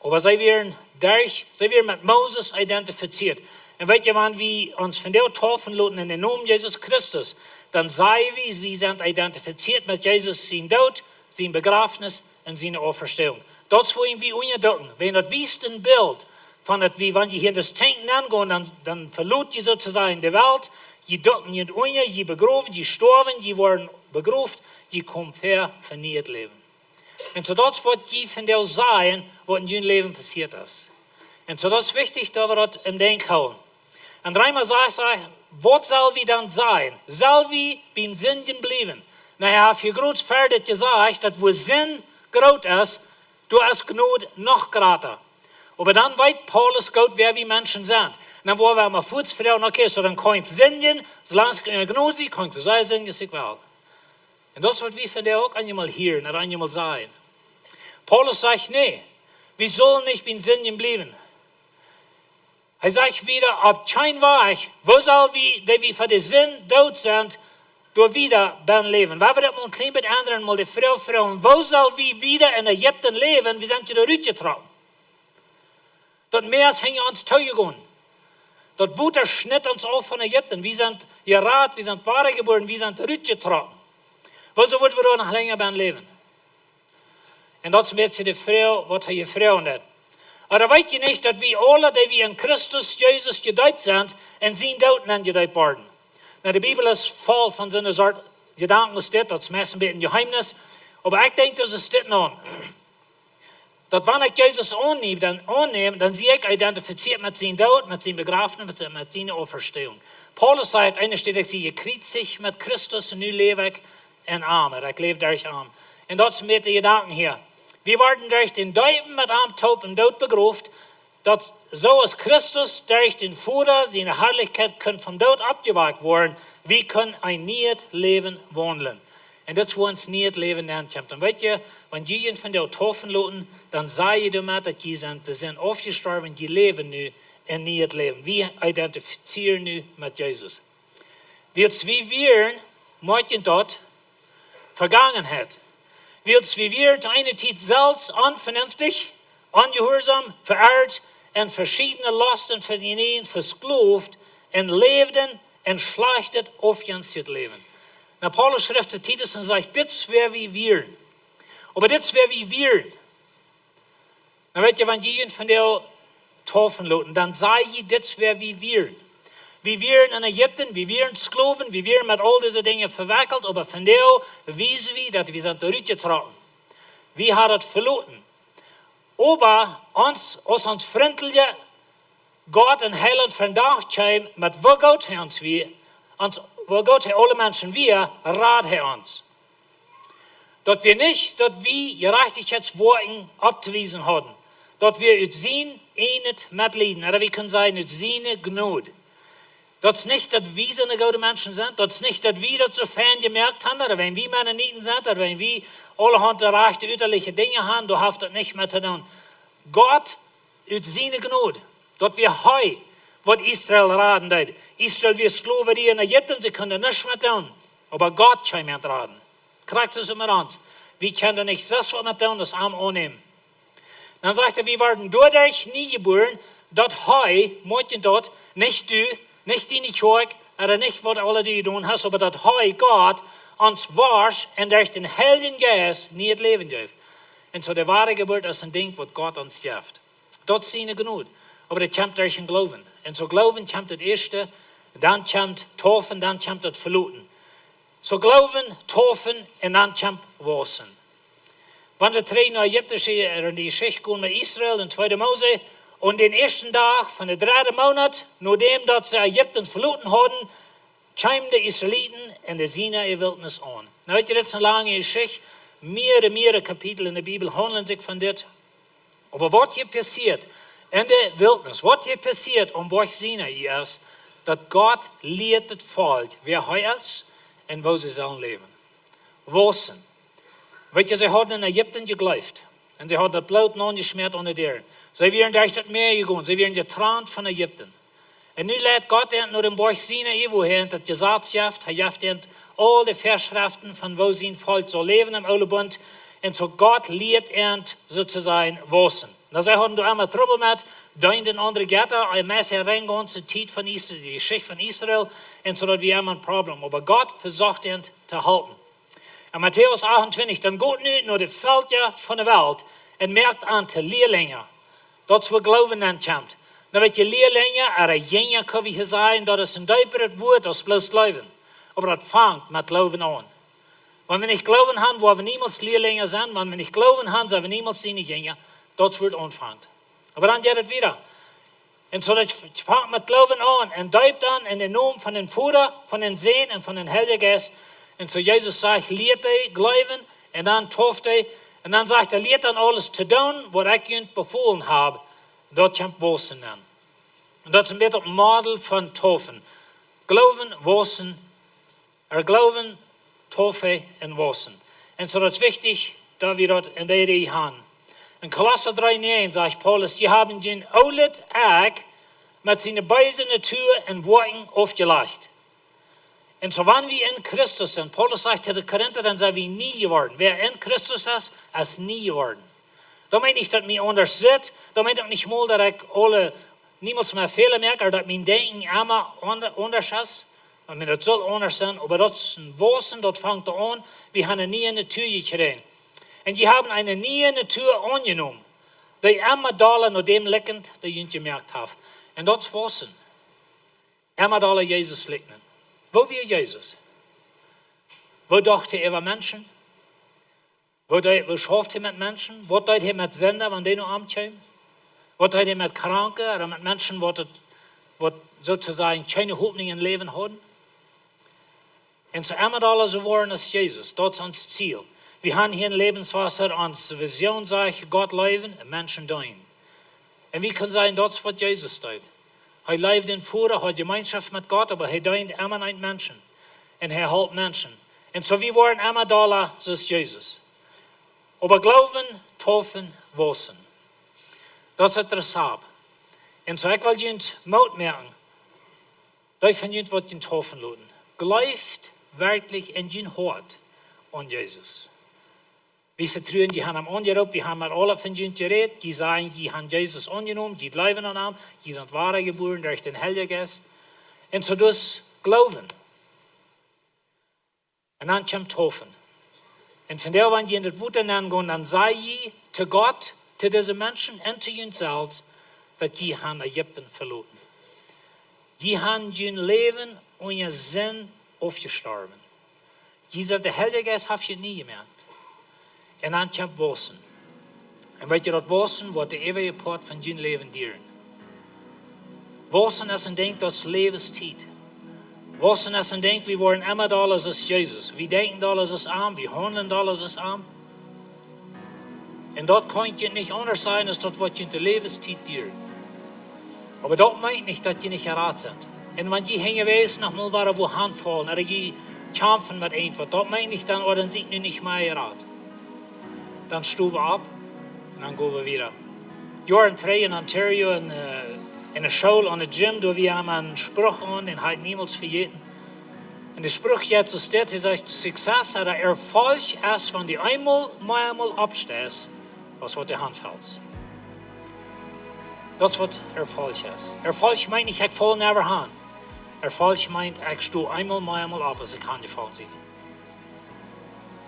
Oba see wieren derch, see wieren met Moses identifizieet. Un weet jie, wan wie ons vondoag deepen loten en dän Nomen Jesus Christus, dan saj wie, wie sent identifizieet met Jesus sien Doot, sien Bejrafnis un siene Auferstehung. Daut es wua wie unja doonen. Wan daut wiest een Bilt von daut wie, wan jie hia en daut Tinkj nengonen, dan, dan velot jie soo to sajen de Welt, jie doonen junt unja, jie begrowen, jie stoawen, jie woaren begroft, jie komen väa fa nieet Läwen. Un soo daut es waut jie vondoag sajen, waut en jun Läwen passieet es. Un soo daut es wichtich, daut wie daut em Denkj hoolen. Un Reema sajcht, waut sell wie dan sajen? Sell wie biem Sindjen bliewen? Nu, ekj hab hia groot ver dit jesajcht, daut wua Sind groot es, doa es Jnod noch jrata. Oba dan weet Paulus goot, wäa wie Menschen sent. Un dan woa wie mau fuaz froagen, okay, soo dan kaun ekj sindjen, soo lang ekj en Jnod sie, kaun ekj soo sea sindjen aus ekj well. Un daut es waut wie vondoag uk eenjemol hieren, ooda eenjemol sajen. Paulus sajcht, nä, wie sellen nich biem Sindjen bliewen. Hee sajcht wieda, opp kjeen Wajch, woo sell wie, dee wie fa de Sind doot sent, doa wieda benn läwen? Wan wie daut mol een kjlien bät endren, mol de Froag froagen, woo sell wie wieda en Ägipten läwen, wie sent je doa rutjetrocken. Daut Mäa es hinja ons toojegonen. Daut Wota schnitt ons auf von Ägipten. Wie sent jerat, wie sent wadajebuaren, wie sent rutjetrocken. Wuarom wudden wie doa noch lenja benn läwen? Un daut es een bät de Froag, waut hee jefroacht haft. Oba weet jie nich, daut wie aule, dee wie en Christus Jesus jedeept sent, en sien Doot nenn jedeept worden? Nu, de Bibel es voll von soone Sort Jedanken aus dit, daut es meist een bät een Jeheemnis. Oba ekj denkj, daut es dit nu. Daut wan ekj Jesus aunnäm, dan, aunnäm, dan sie ekj identifizieet met sien Doot, met sien Bejrafnis, met, met siene Auferstehung. Paulus säd opp eene Städ, ekj sie jekjriezicht met Christus, un nu läw ekj en am, ooda ekj läw derch am. Un daut es met de Jedanken hia. Wie worden derch daut Deepen met am toop em Doot begroft, daut soo aus Christus derch dän Voda siene Harlichkjeit kunn vom Doot oppjewakjt woaren, wie kjennen een nieet Läwen waundlen. Un daut es wua ons nieet Läwen nenkjemt. Un weet jie, wan jie junt vondoag deepen loten, dan saj jie doamet, daut jie sent, jie sent aufjestorwen, jie läwen nu een nieet Läwen. Wie identifizieren nu met Jesus. Wiels wie wieren, moakjt daut, Vergangenheit. Wiels wie wieren to eene Tiet selfst onvenenftich, onjehuarsom, veirrt, en veschiedne Losten von Jineen vesklowt un läwden een schlajchtet, aufjenstjet Läwen. Nu, Paulus schrift to Titus un sajcht, dit es wäa wie wieren. Oba dit es wäa wie wieren. Nu weet jie, wan jie junt vondoag deepen loten, dan saj jie, dit es wäa wie wieren. Wie wieren en Ägipten, wie wieren Sklowen, wie wieren met aul dise Dinja vewekjelt, oba vondoag wiesen wie, daut wie sent rutjetrocken. Wie haben daut veloten. Oba ons, aus ons frintlicha Gott un Heilaunt vondoag kjeem, met woo goot hee ons wia, ons, woo goot hee aule Menschen wia, rad hee ons. Daut wia nich, daut wie Jerajchtichkjeitswoakjen opptowiesen hauden. Daut wia ut sien ieejnet Metlieden, ooda wie kjennen sajen, ut siene Jnod. Daut es nich, daut wie soone goode Menschen sent. Daut es nich, daut wie daut soo fein jemoakt han, daut wan wie Mennoniten sent, daut wan wie aulahaunt rajchte ütaliche Dinja han, doa haft daut nich met to doonen. Gott, ut siene Jnod, daut wia hee, waut Israel raden deed. Israel wia Sklowerie en Ägipten, see kunnen nuscht met doonen. Oba Gott kjeem an raden. Krakjt soo es et met ons. Wie kjennen doa nich selfst waut met doonen, daut es am aunnämen. Dan sajcht hee, wie worden doaderch nie jebuaren, daut hee, moakt daut, nich du, nich diene Kjoakj, ooda nich waut aula du jedonen hast, oba daut hee, Gott, ons wosch un derch dän Heiljen Jeist nie daut Läwen jeef. Un soo de Wadajeburt es een Dinkj, waut Gott ons jeft. Daut es siene Jnod. Oba daut kjemt derch dän Gloowen. Un soo Gloowen kjemt daut ieeschte, dan kjemt Taufen, dan kjemt daut Veloten. Soo Gloowen, Taufen un dan kjemt Wausen. Wan wie trigj no ägiptische, ä, en de Jeschicht gonen met Israel en tweede Mose, un dän ieeschten Dach von dän dredden Moonat, nodäm daut see Ägipten veloten hauden, kjeemen de Israeliten en de Sinai Wiltnis aun. Nu weet jie, dit es eene lange Jeschicht. Mearere, mearere Kapitel en de Bibel haundlen sikj von dit. Oba waut hia passieet en de Wiltnis, waut hia passieet aum Boajch Sinai es, daut Gott lieet daut Volkj, wäa hee es un woo see sellen läwen. Wausen. Weet jie, see hauden en Ägipten jejleeft. Un see hauden daut Bloot naunjeschmäat aun de Däaren. See wieren derch daut Mäa jegonen. See wieren jetrant von Ägipten. Un nu leit Gott an no dän Boajch Sinai, wua hee an daut Jesaz jeft. Hee jeft an aul de Väaschreften von woo sien Volkj saul läwen em Oolen Bunt. Un soo Gott lieet an, soo to sajen, wausen. Nu, see hauden doa emma Trubbel met, deenden aundre Jetta, ea Mose reingonen, de Tiet von Israel, de Jeschicht von Israel. Un soo daut wia emma een Problem. Oba Gott vesocht an to halpen. En Matäus achtuntwintich, dan got nu no de Velkja von de Welt un moakt an to Lielinja. Daut es wua Gloowen aun kjemt. Nu weet jie, Lielinja, ooda Jinja, kjenn wie hia sajen, daut es een deepret Wuat aus bloos Gloowen. Oba daut fangt met Gloowen aun. Wan wie nich Gloowen han, woa wie niemols Lielinja sennen. Wan wie nich Gloowen han, sent wie niemols siene Jinja. Daut es wua et aunfangt. Oba dan jeit et wieda. Un soo daut fangt met Gloowen aun un deept an en dän Nomen von dän Voda, von dän Sän un von dän Heiljen Jeist. Un soo Jesus sajcht, lieet dee jleewen, un dan tauft dee. Un dan sajcht hee, lieet an aules to doonen, waut ekj junt befolen hab. Daut kjemt Wausen aun. Un daut es een bät daut Model von Taufen. Gloowen, Wausen, ea Gloowen, Taufe un Wausen. Un soo daut es wichtich, daut wie daut en de Rieej han. En Kolossa dree näajen sajcht Paulus, dee haben jun oolet Ekj met siene beese Natua un Woakjen aufjelajcht. Un soo wan wie en Christus sent, Paulus sajcht to de Korinta, dan sent wie nie jeworden. Wäa en Christus es, es nie jeworden. Daut meent nich, daut mie aundasch sitt, daut meent uk nich mol, daut ekj aule niemols mea Fäla moak, ooda daut mien Denkjen emma aunda-, aundasch es. Ekj meen, daut saul aundasch sennen, oba daut es een Wausen, daut fangt aun. Wie haben eene niee Natua jekjräajen. Un dee haben eene niee Natua aunjenomen, dee emma dolla no däm likjent, dee junt jemoakt haft. Un daut es Wausen. Emma dolla Jesus likjnen. Woo wia Jesus? Woo docht hee äwa Menschen? Woo deed, woo schauft hee met Menschen? Waut deed hee met Sinda, wan dee no am kjeemen? Waut deed hee met Kranke ooda met Menschen, waut et, waut soo to sajen kjeene Hopninj em Läwen hauden? Un soo emma dolla soo woaren aus Jesus, daut es ons Ziel. Wie haben hia en Läwenswota, onse Vision sajcht, Gott leewen un Menschen deenen. Un wie kjennen sajen, daut es waut Jesus deed. Hee leeft em Voda, haft Jemeenschoft met Gott, oba hee deent emma noch Menschen. Un hee halpt Menschen. Un soo wie woaren emma dolla soo aus Jesus. Oba Gloowen, Taufen, Wausen. Daut es daut Rezapt. Un soo ekj well junt Moot moaken, dee von junt, waut junt taufen loten, jleeft werkjlich en jun Hoat aun Jesus. Wie vetruen, jie haben am aunjeroopt, wie haben met aule von junt jerät, jie sajen, jie haben Jesus aunjenomen, jie jleewen aun am, jie sent wada jebuaren derch dän Heiljen Jeist. Un soo daut Gloowen. Un dan kjemt Taufen. Un von doa, wan jie en daut Wota nenn gonen, dan saj jie to Gott, to dise Menschen un to junt selfst, daut jie haben Ägipten veloten. Jie haben jun Läwen un jun Sind aufjestorwen. Jie sent, de Heilje Jeist haft junt nie jemoakt. Un dan kjemt Wausen. Un weet jie, daut Wausen woat de eewje Poat von jun Läwen dieren. Wausen es een Dinkj, daut es Läwenstiet. Wausen es een Dinkj, wie woaren emma dolla soo aus Jesus. Wie denkjen dolla soo aus am, wie haundlen dolla soo aus am. Un daut kaun je nich aundasch sennen, aus daut woat junt de Läwenstiet dieren. Oba daut meent nich, daut jie nich jerat sent. Un wan jie hinjawäajes noch mol wada wua hanfaulen, ooda jie kjamfen met irjentwaut, daut meen ekj dan, oh, dan sie ekj nu nich mea jerat. Dan sto wie opp un dan go wie wieda. Joaren trigj en Ontario, en, äh, en de School, aun de gym, doa wia emma een Spruch aun, dän hab ekj niemols vejäten. Un de Spruch jeit soo aus dit, hee sajcht, Success ooda Erfolg es, wan du eemol, meamol oppsteist, aus waut du hanfellst. Daut es waut Erfolg es. Erfolg meent nich, ekj faul never han. Erfolg meent, ekj sto eemol, meamol opp, aus ekj hanjefollen sie.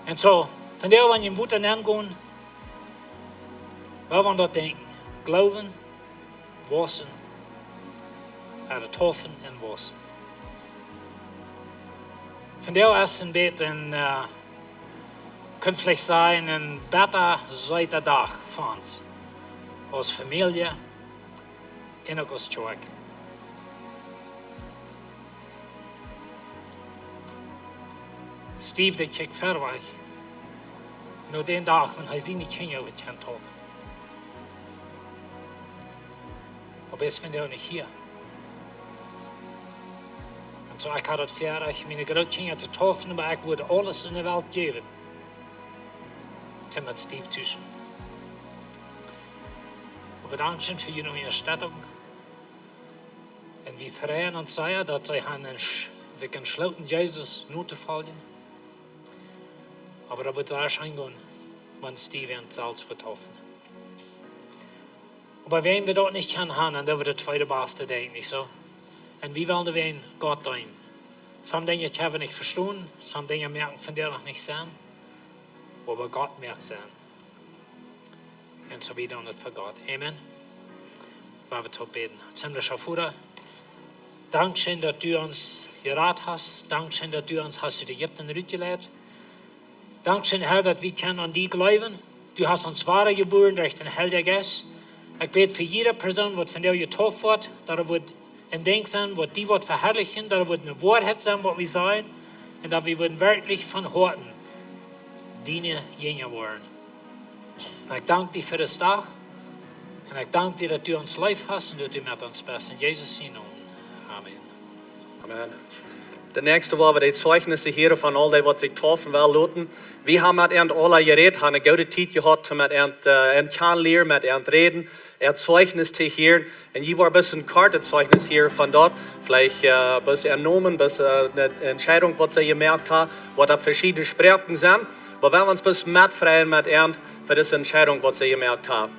Un soo, vondoag, wan jie em Wota nengonen, well wie aun daut denkjen. Gloowen, wausen, ooda deepen un wausen. Vondoag es een bät een, äh, kunn veleicht sajen, een betta seeta Dach fa ons. Aus Famielje un uk aus Kjoakj. Steve, dee kjikjt wiet wajch no dän Dach, wan hee siene Kjinja haft kjennen deepen. Oba hee es vondoag nich hia. Un soo, ekj haud daut Väarajcht, miene Grootkjinja to deepen, oba ekj wudd aules enne Welt jäwen, om met Steve to sennen. Oba dankscheen fa june Unjastettunk. Un wie freien ons sea, daut see han en, sikj entschloten, Jesus notofoljen. Oba daut woat sea scheen gonen, wan Steve an selfst woat deepen. Oba wan wie daut nich kjennen han, dan doo wie daut tweede baste Dinkj, nich soo? Un wie wellen doawäajen Gott deenen. Some Dinja kjenn wie nich vestonen, some Dinja moaken vondoag noch nich Senn, oba Gott moakt Senn. Un soo wie doonen daut fa Gott. Amen. Lot ons toop bäden. Himmlischa Voda, dankscheen, daut du ons jerat hast. Dankscheen, daut du ons hast ut Ägipten rutjeleit. Dankscheen, Herr, daut wie kjennen aun die jleewen. Du hast ons wadajebuaren derch dän Heiljen Jeist. Ekj bäd fa jieda Persoon, waut vondoag jedeept woat, daut et woat een Dinkj sennen, waut die woat veharlichen, daut et woat eene Woarheit sennen, waut wie sajen, un daut wie woaren werkjlich von Hoaten diene Jinja woaren. Un ekj dank die fa disen Dach. Un ekj dank die, daut du ons leef hast un daut du met ons best. En Jesus sienen Nomen. Amen. Amen. De näakjste, wua wie de Zeichnisse hieren von aul dee, waut sikj deepen wellen loten. Wie haben met an aula jerät, haben eene goode Tiet jehaut, met an, äh, an kjanen lieren, met an räden, äa Zeichnisse to hieren. Un hia woat bloos een kortet Zeichnisse hieren von daut. Veleicht, äh, bloos äa Nomen, bloos, äh, eene Entscheidunk, waut see jemoakt haben, waut opp veschiedne Sproaken sent. Oba wie wellen ons bloos metfreien met an fa dise Entscheidunk, waut see jemoakt haben.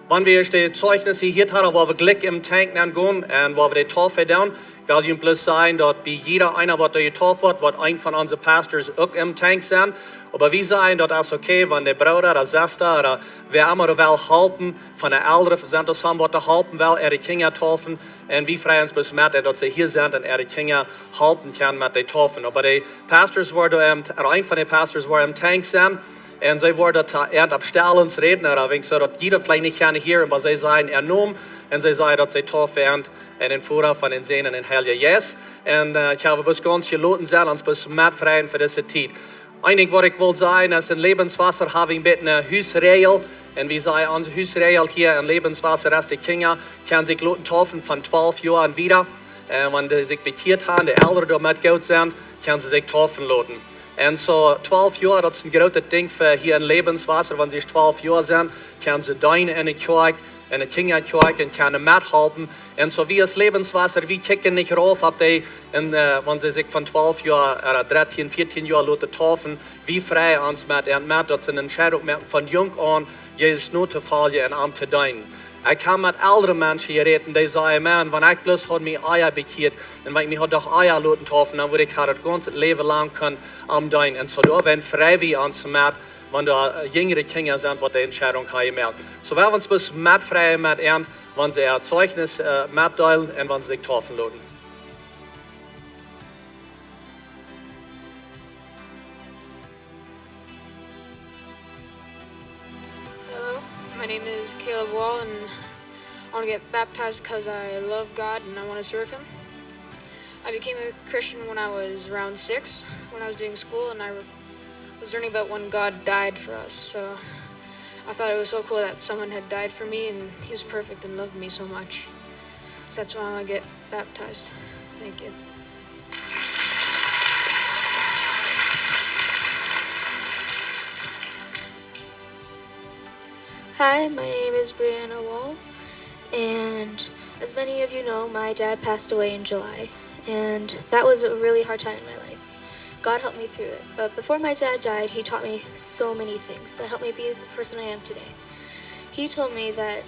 Wan wie ieescht de Zeichnisse jehieet haben, wua wie jlikj em Denkj aungonen un wua wie de Deepen doonen, well ekj bloos sajen, daut bie jieda eena, waut doa jedeept woat, woat een von onse Pastors uk em Denkj sennen. Oba wie sajen, daut es okay, wan de Brooda ooda Sesta ooda wäa emma well halpen, von de Elren sent, daut see waut to halpen, well äare Kjinja deepen. Un wie freien ons bloos met, daut see hia sent un äare Kjinja halpen kjennen met de Deepen. Oba de Pastors woaren em, ooda een von de Pastors woat em Denkj sennen. Un see woaren daut, äh, äant opp Stellens räden, ooda wan ekj soo daut jieda veleicht nich kjennen hieren, oba see sajen äa Nomen, un see sajen, daut see deepen äant en dän Voda, von dän Sän un dän Heiljen Jeist. Un, äh, ekj hab bloos gaunz jeloten sennen, ons bloos metfreien fa dise Tiet. Een Dinkj, waut ekj well sajen, es, en Lebenswasser hab wie een bät eene Husregel. Un wie sajen, onse Husregel hia en Lebenswasser es, de Kjinja kjennen sikj loten deepen von twalf Joa un wieda. Un wan dee sikj bekjieet haben, de Elren doamet goot sent, kjennen see sikj deepen loten. Un soo twalf Joa, daut es een grootet Dinkj fa hia en Lebenswasser, wan see twalf Joa sent, kjennen see deenen en de Kjoakj, en de Kjinjakjoakj un kjennen methalpen. Un soo wie aus Lebenswasser, wie kjikjen nich rauf opp dee, un, äh, wan see sikj von twalf Joa, äh, dartieen, vieetieen Joa loten deepen, wie freien ons met an met, daut see eene Entscheidunk moaken von junk aun, Jesus notofoljen un am to deenen. Ekj hab met elre Menschen jerät, dee sajen, Maun, wan ekj bloos haud mie ea bekjieet, un wan ekj mie haud doch ea loten deepen, dan wudd ekj ha daut gaunze Läwen lang kunnen am deenen. Un soo doawäajen frei wie ons met, wan doa, äh, jinjre Kjinja sent, waut de Entscheidunk haben jemoakt. Soo well wie ons bloos metfreien met an, wan see äa Zeichnisse, äh, metdeelen un wan see sikj deepen loten. Hello, my name is Caleb Wall, and I want to get baptized because I love God and I want to serve Him. I became a Christian when I was around six, when I was doing school, and I re- was learning about when God died for us. So I thought it was so cool that someone had died for me, and He was perfect and loved me so much. So that's why I want to get baptized. Thank you. Hi, my name is Brianna Wall, and as many of you know, my dad passed away in July, and that was a really hard time in my life. God helped me through it, but before my dad died, he taught me so many things that helped me be the person I am today. He told me that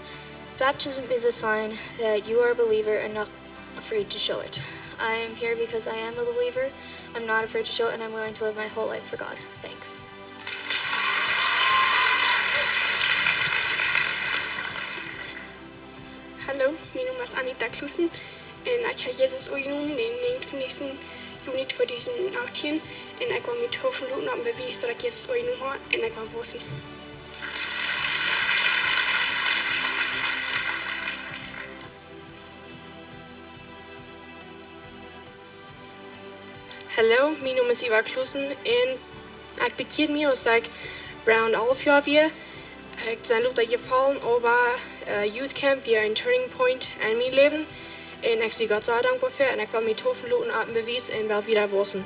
baptism is a sign that you are a believer and not afraid to show it. I am here because I am a believer. I'm not afraid to show it, and I'm willing to live my whole life for God. Thanks. Hallo, mien Nomen es Anita Klussen un ekj hab Jesus aunjenomen dän negentwintichsten Juni tweedusentachtieen un ekj well mie deepen loten aus Bewies daut ekj Jesus aunjenomen hab un ekj well wausen. Hallo, mien Nomen es Eva Klussen un ekj bekjieed mie aus ekj around alf Joa wia. Ekj sie lota jefollen, oba, äh, Youth Camp wia een Turning Point en mien Läwen un ekj sie Gott sea dankboa fa un ekj well mie deepen loten aus Bewies un well wieda wausen.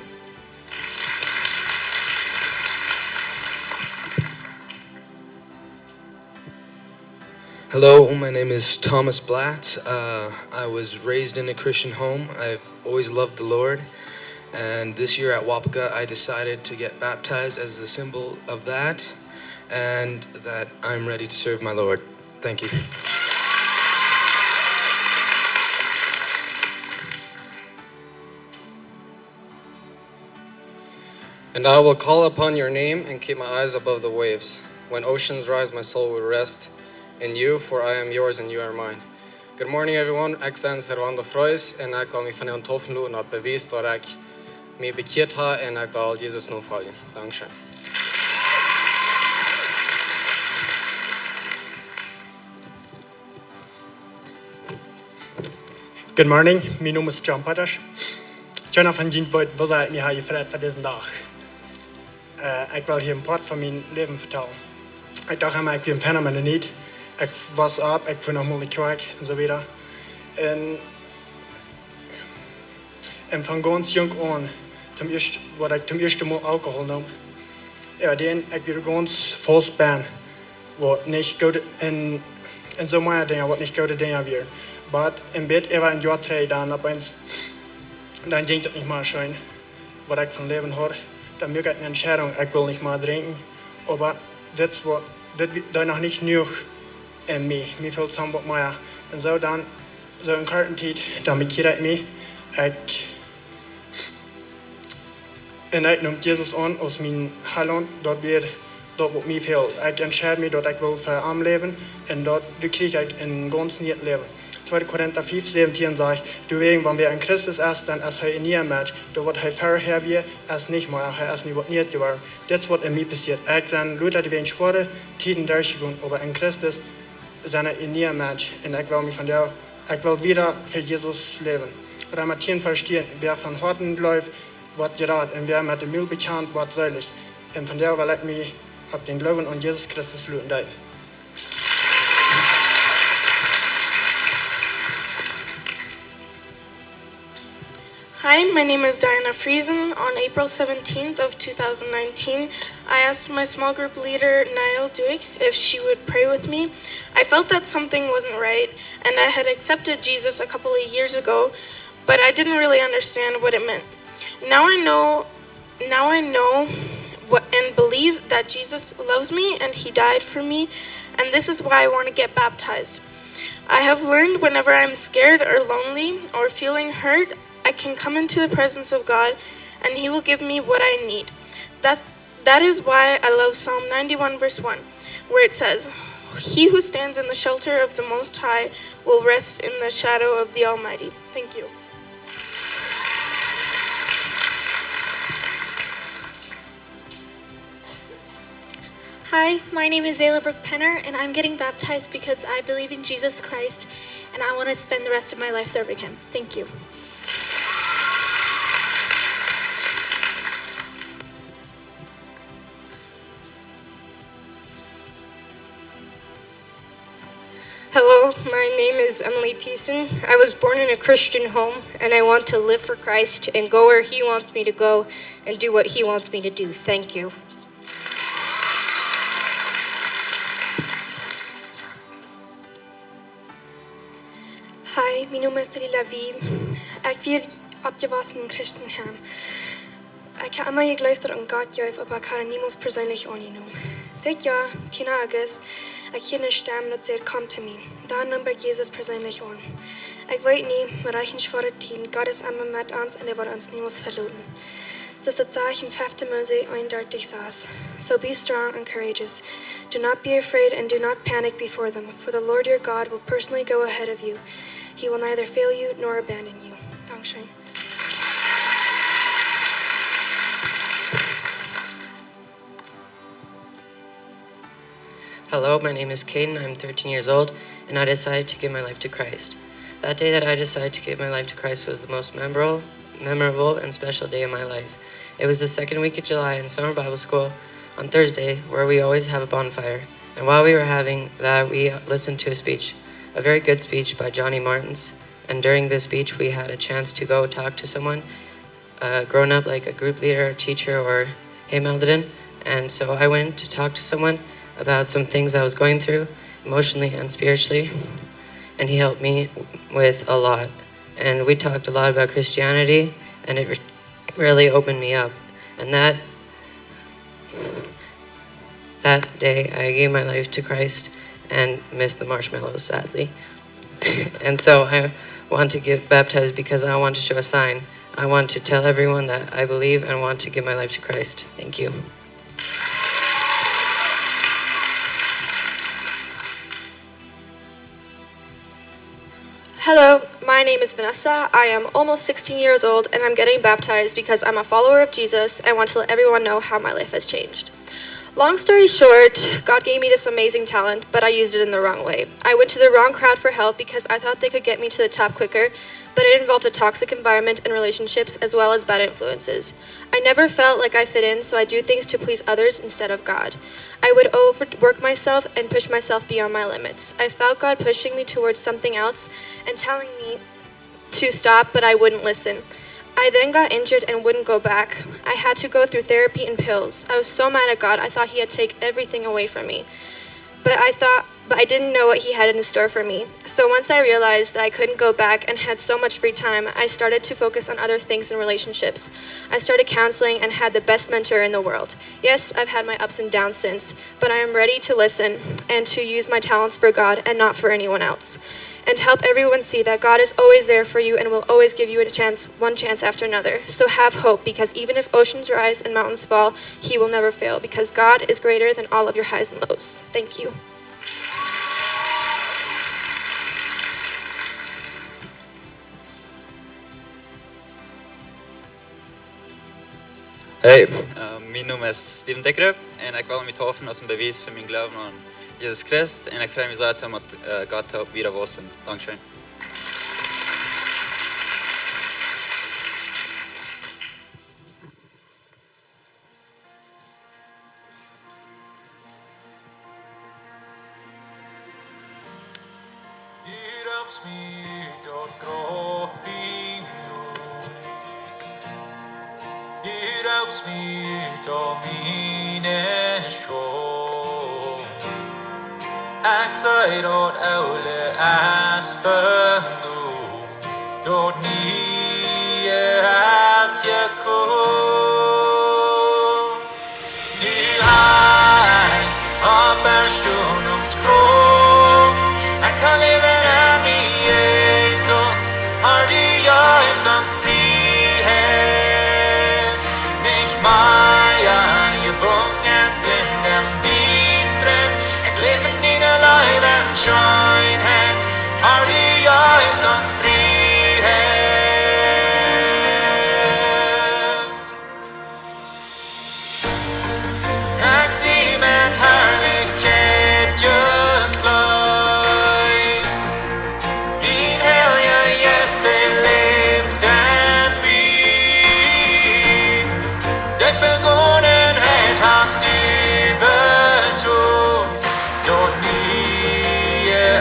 Hello, my name is Thomas Blatz. Uh, I was raised in a Christian home. I've always loved the Lord. And this year at Wapaka, I decided to get baptized as a symbol of that and that I'm ready to serve my Lord. Thank you. And I will call upon your name and keep my eyes above the waves. When oceans rise, my soul will rest in you, for I am yours and you are mine. Good morning, everyone. Ekj sie Servando Frois un ekj well mie vondoag deepen loten aus Bewies daut ekj mie bekjieet hab un ekj well Jesus nofoljen. Dankscheen. Good morning, mien Nomen es John Potash. Kjeena von junt weet woo sea ekj mie hab jefreit fa disen Dach. Äh, ekj well hia een Poat von mien Läwen vetalen. Ekj docht emma, ekj wia een feina Mennonit. Ekj wos opp, ekj fua noch mol no de Kjoakj un soo wieda. Un, un von gaunz junk aun, toom ieescht-, waut ekj toom ieeschten Mol Alkohol neem. Jo, dan, ekj wia gaunz faust benn, waut nich goot en, en soo mea Dinja, waut nich goode Dinja wieren. Oba een bät äwa een Joa trigj dan opp eemol, dan jinkj daut nich mea scheen, waut ekj von Läwen haud. Dan muak ekj eene Entscheidunk, ekj well nich mea drinkjen. Oba dit es waut, dit wi-, deed noch nich jenuach en mie. Mie fäld noch waut mea. Un soo dan, soo en korte Tiet, dan bekjieed ekj mie. Ekj Un ekj neem Jesus aun aus mien Heilaunt, daut wia daut waut mie fäld. Ekj entscheed mie daut ekj wull fa am läwen un daut, doa kjrieech ekj een gaunz niet Läwen. Tweede Korinta fiew säwentieen sajcht: Doawäajen, wan wäa en Christus es, dan es hee een niea Mensch. Daut waut hee verhäa wia, es nich mea, hee es nu waut Nieet jeworden. Dit es waut en mie passieet. Ekj sie lota doawäajen schwoare Tieden derchjegonen, oba en Christus sie ekj een niea Mensch. Un ekj well mie von doa, ekj well wieda fa Jesus läwen. Reema tieen Varsch tieen: Wäa von Hoaten jleeft, woat jerat, un wäa met däm Mul bekjant, woat seelich. Un von doa well ekj mie opp dän Gloowen aun Jesus Christus loten deepen. Hi, my name is Diana Friesen. On April seventeenth of two thousand nineteen, I asked my small group leader, Niall Duick, if she would pray with me. I felt that something wasn't right, and I had accepted Jesus a couple of years ago, but I didn't really understand what it meant. Now I know, now I know what, and believe that Jesus loves me and he died for me, and this is why I want to get baptized. I have learned whenever I'm scared or lonely or feeling hurt, I can come into the presence of God and he will give me what I need. That's, that is why I love Psalm ninety-one verse one, where it says, "He who stands in the shelter of the Most High will rest in the shadow of the Almighty." Thank you. Hi, my name is Zayla Brooke Penner, and I'm getting baptized because I believe in Jesus Christ, and I want to spend the rest of my life serving him. Thank you. Hello, my name is Emily Thiessen. I was born in a Christian home, and I want to live for Christ and go where He wants me to go and do what He wants me to do. Thank you. Hi, mien Nomen es Dalila Wiebe. Ekj sie oppjewossen en Christenheim. Ekj hab emma jejleeft, daut et een Gott jeft, oba ekj hab am niemols perseenlich aunjenomen. Dit Joa, tieen August, ekj hieed eene Stemm, daut säd: "Komm to mie." Dan neem ekj Jesus perseenlich aun. Ekj weet nich, met rajcht schwoare Tieden, Gott es emma met ons un hee woat ons niemols veloten. Soo aus daut sajcht en fefte Mose eenundartich sas: "So be strong and courageous. Do not be afraid and do not panic before them, for the Lord your God will personally go ahead of you. He will neither fail you nor abandon you." Dankscheen. Hello, my name is Caden. I'm thirteen years old, and I decided to give my life to Christ. That day that I decided to give my life to Christ was the most memorable, memorable and special day of my life. It was the second week of July in summer Bible school on Thursday, where we always have a bonfire. And while we were having that, we listened to a speech, a very good speech by Johnny Martins. And during this speech, we had a chance to go talk to someone, uh, grown up, like a group leader, or teacher, or hemmelderen. And so I went to talk to someone about some things I was going through emotionally and spiritually. And he helped me with a lot. And we talked a lot about Christianity, and it re- really opened me up. And that that day, I gave my life to Christ and missed the marshmallows, sadly. And so I want to get baptized because I want to show a sign. I want to tell everyone that I believe and want to give my life to Christ. Thank you. Hello, my name is Vanessa. I am almost sixteen years old, and I'm getting baptized because I'm a follower of Jesus and want to let everyone know how my life has changed. Long story short, God gave me this amazing talent, but I used it in the wrong way. I went to the wrong crowd for help because I thought they could get me to the top quicker, but it involved a toxic environment and relationships as well as bad influences. I never felt like I fit in, so I do things to please others instead of God. I would overwork myself and push myself beyond my limits. I felt God pushing me towards something else and telling me to stop, but I wouldn't listen. I then got injured and wouldn't go back. I had to go through therapy and pills. I was so mad at God, I thought He had taken everything away from me. But I thought, but I didn't know what He had in store for me. So once I realized that I couldn't go back and had so much free time, I started to focus on other things and relationships. I started counseling and had the best mentor in the world. Yes, I've had my ups and downs since, but I am ready to listen and to use my talents for God and not for anyone else. And help everyone see that God is always there for you and will always give you a chance, one chance after another. So have hope, because even if oceans rise and mountains fall, He will never fail, because God is greater than all of your highs and lows. Thank you. Hey, eh, mien Nomen es Steven Dekrep un ekj well mie deepen aus een bewies fa mien Gloowen aun Jesus Christus un ekj frei mie sea om met, eh, Gott toop wieda wausen. Dankscheen. Du roopst mie ut daut Grauf biem Doot. Du roopst mie ut aul miene Schunt. Ekj see daut Oole es veloten, daut Niee es jekomen. Du hast Oppstonunk Krauft. Ekj kaun läwen en die, Jesus. Herr, du jefst ons Frieheit. Nich mea jebungen sent em Diestren. Ekj läw en diene Leew un Scheenheit. Herr, du jefst ons Frieheit. Ekj sie met Harlichkjeit jekjleet. Dien Heilja Jeist, dee läft en mie. De Vegongenheit hast du betolt. Daut Niee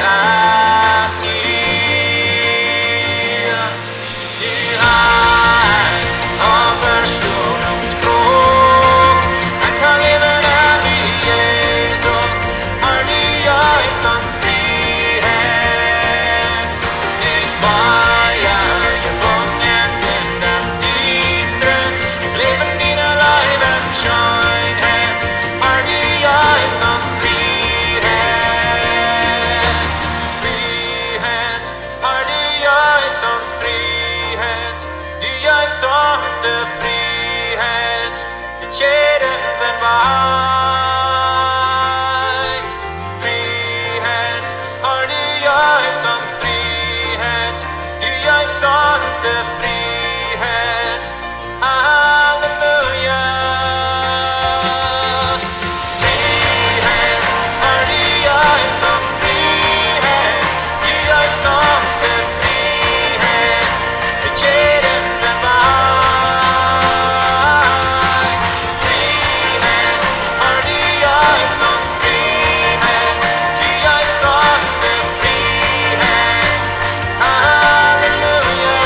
De Frieheit, de Kjäden sent wajch. Frieheit, Har, du jeefst ons Frieheit, du jeefst ons de Frieheit. Halleluja. Frieheit, Har, du jeefst ons Frieheit, du jeefst ons de Frieheit. De Kjäden sent wajch. Frieheit, Har, du jeefst ons Frieheit, du jeefst ons de Frieheit. Halleluja.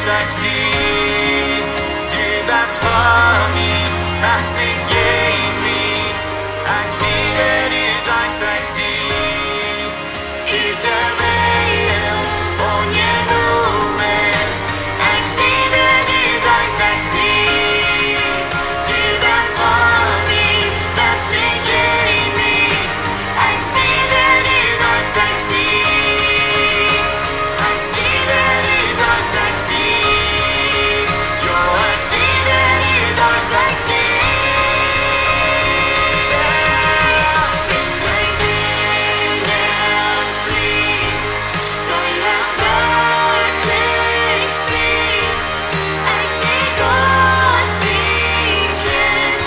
Sexy, du best fa mie, best nich jäajen mie. Ekj sie, du seist sexy. Ut de Welt von je nomen. Ekj sie, du seist sexy. Du best fa mie, best nich jäajen mie. Ekj sie, du seist sexy. Ekj sie, du seist sexy. Jo, ekj sie, du seist sexy. Yeah. Finn dien Sinn en frie. Dee es werkjlich frie. Ekj sie Gott sien Kjint.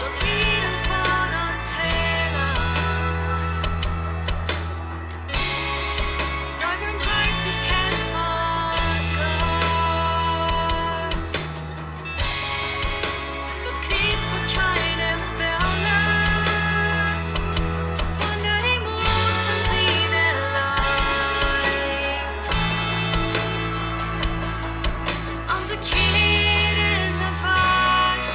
Daut Lieden von ons Heilaunt. Dee Boamhoatichkjeit von Gott. Daut Kjriez, waut kjeene Fru neit. Von de Moot von siene Leew. Onse Kjäden sent wajch.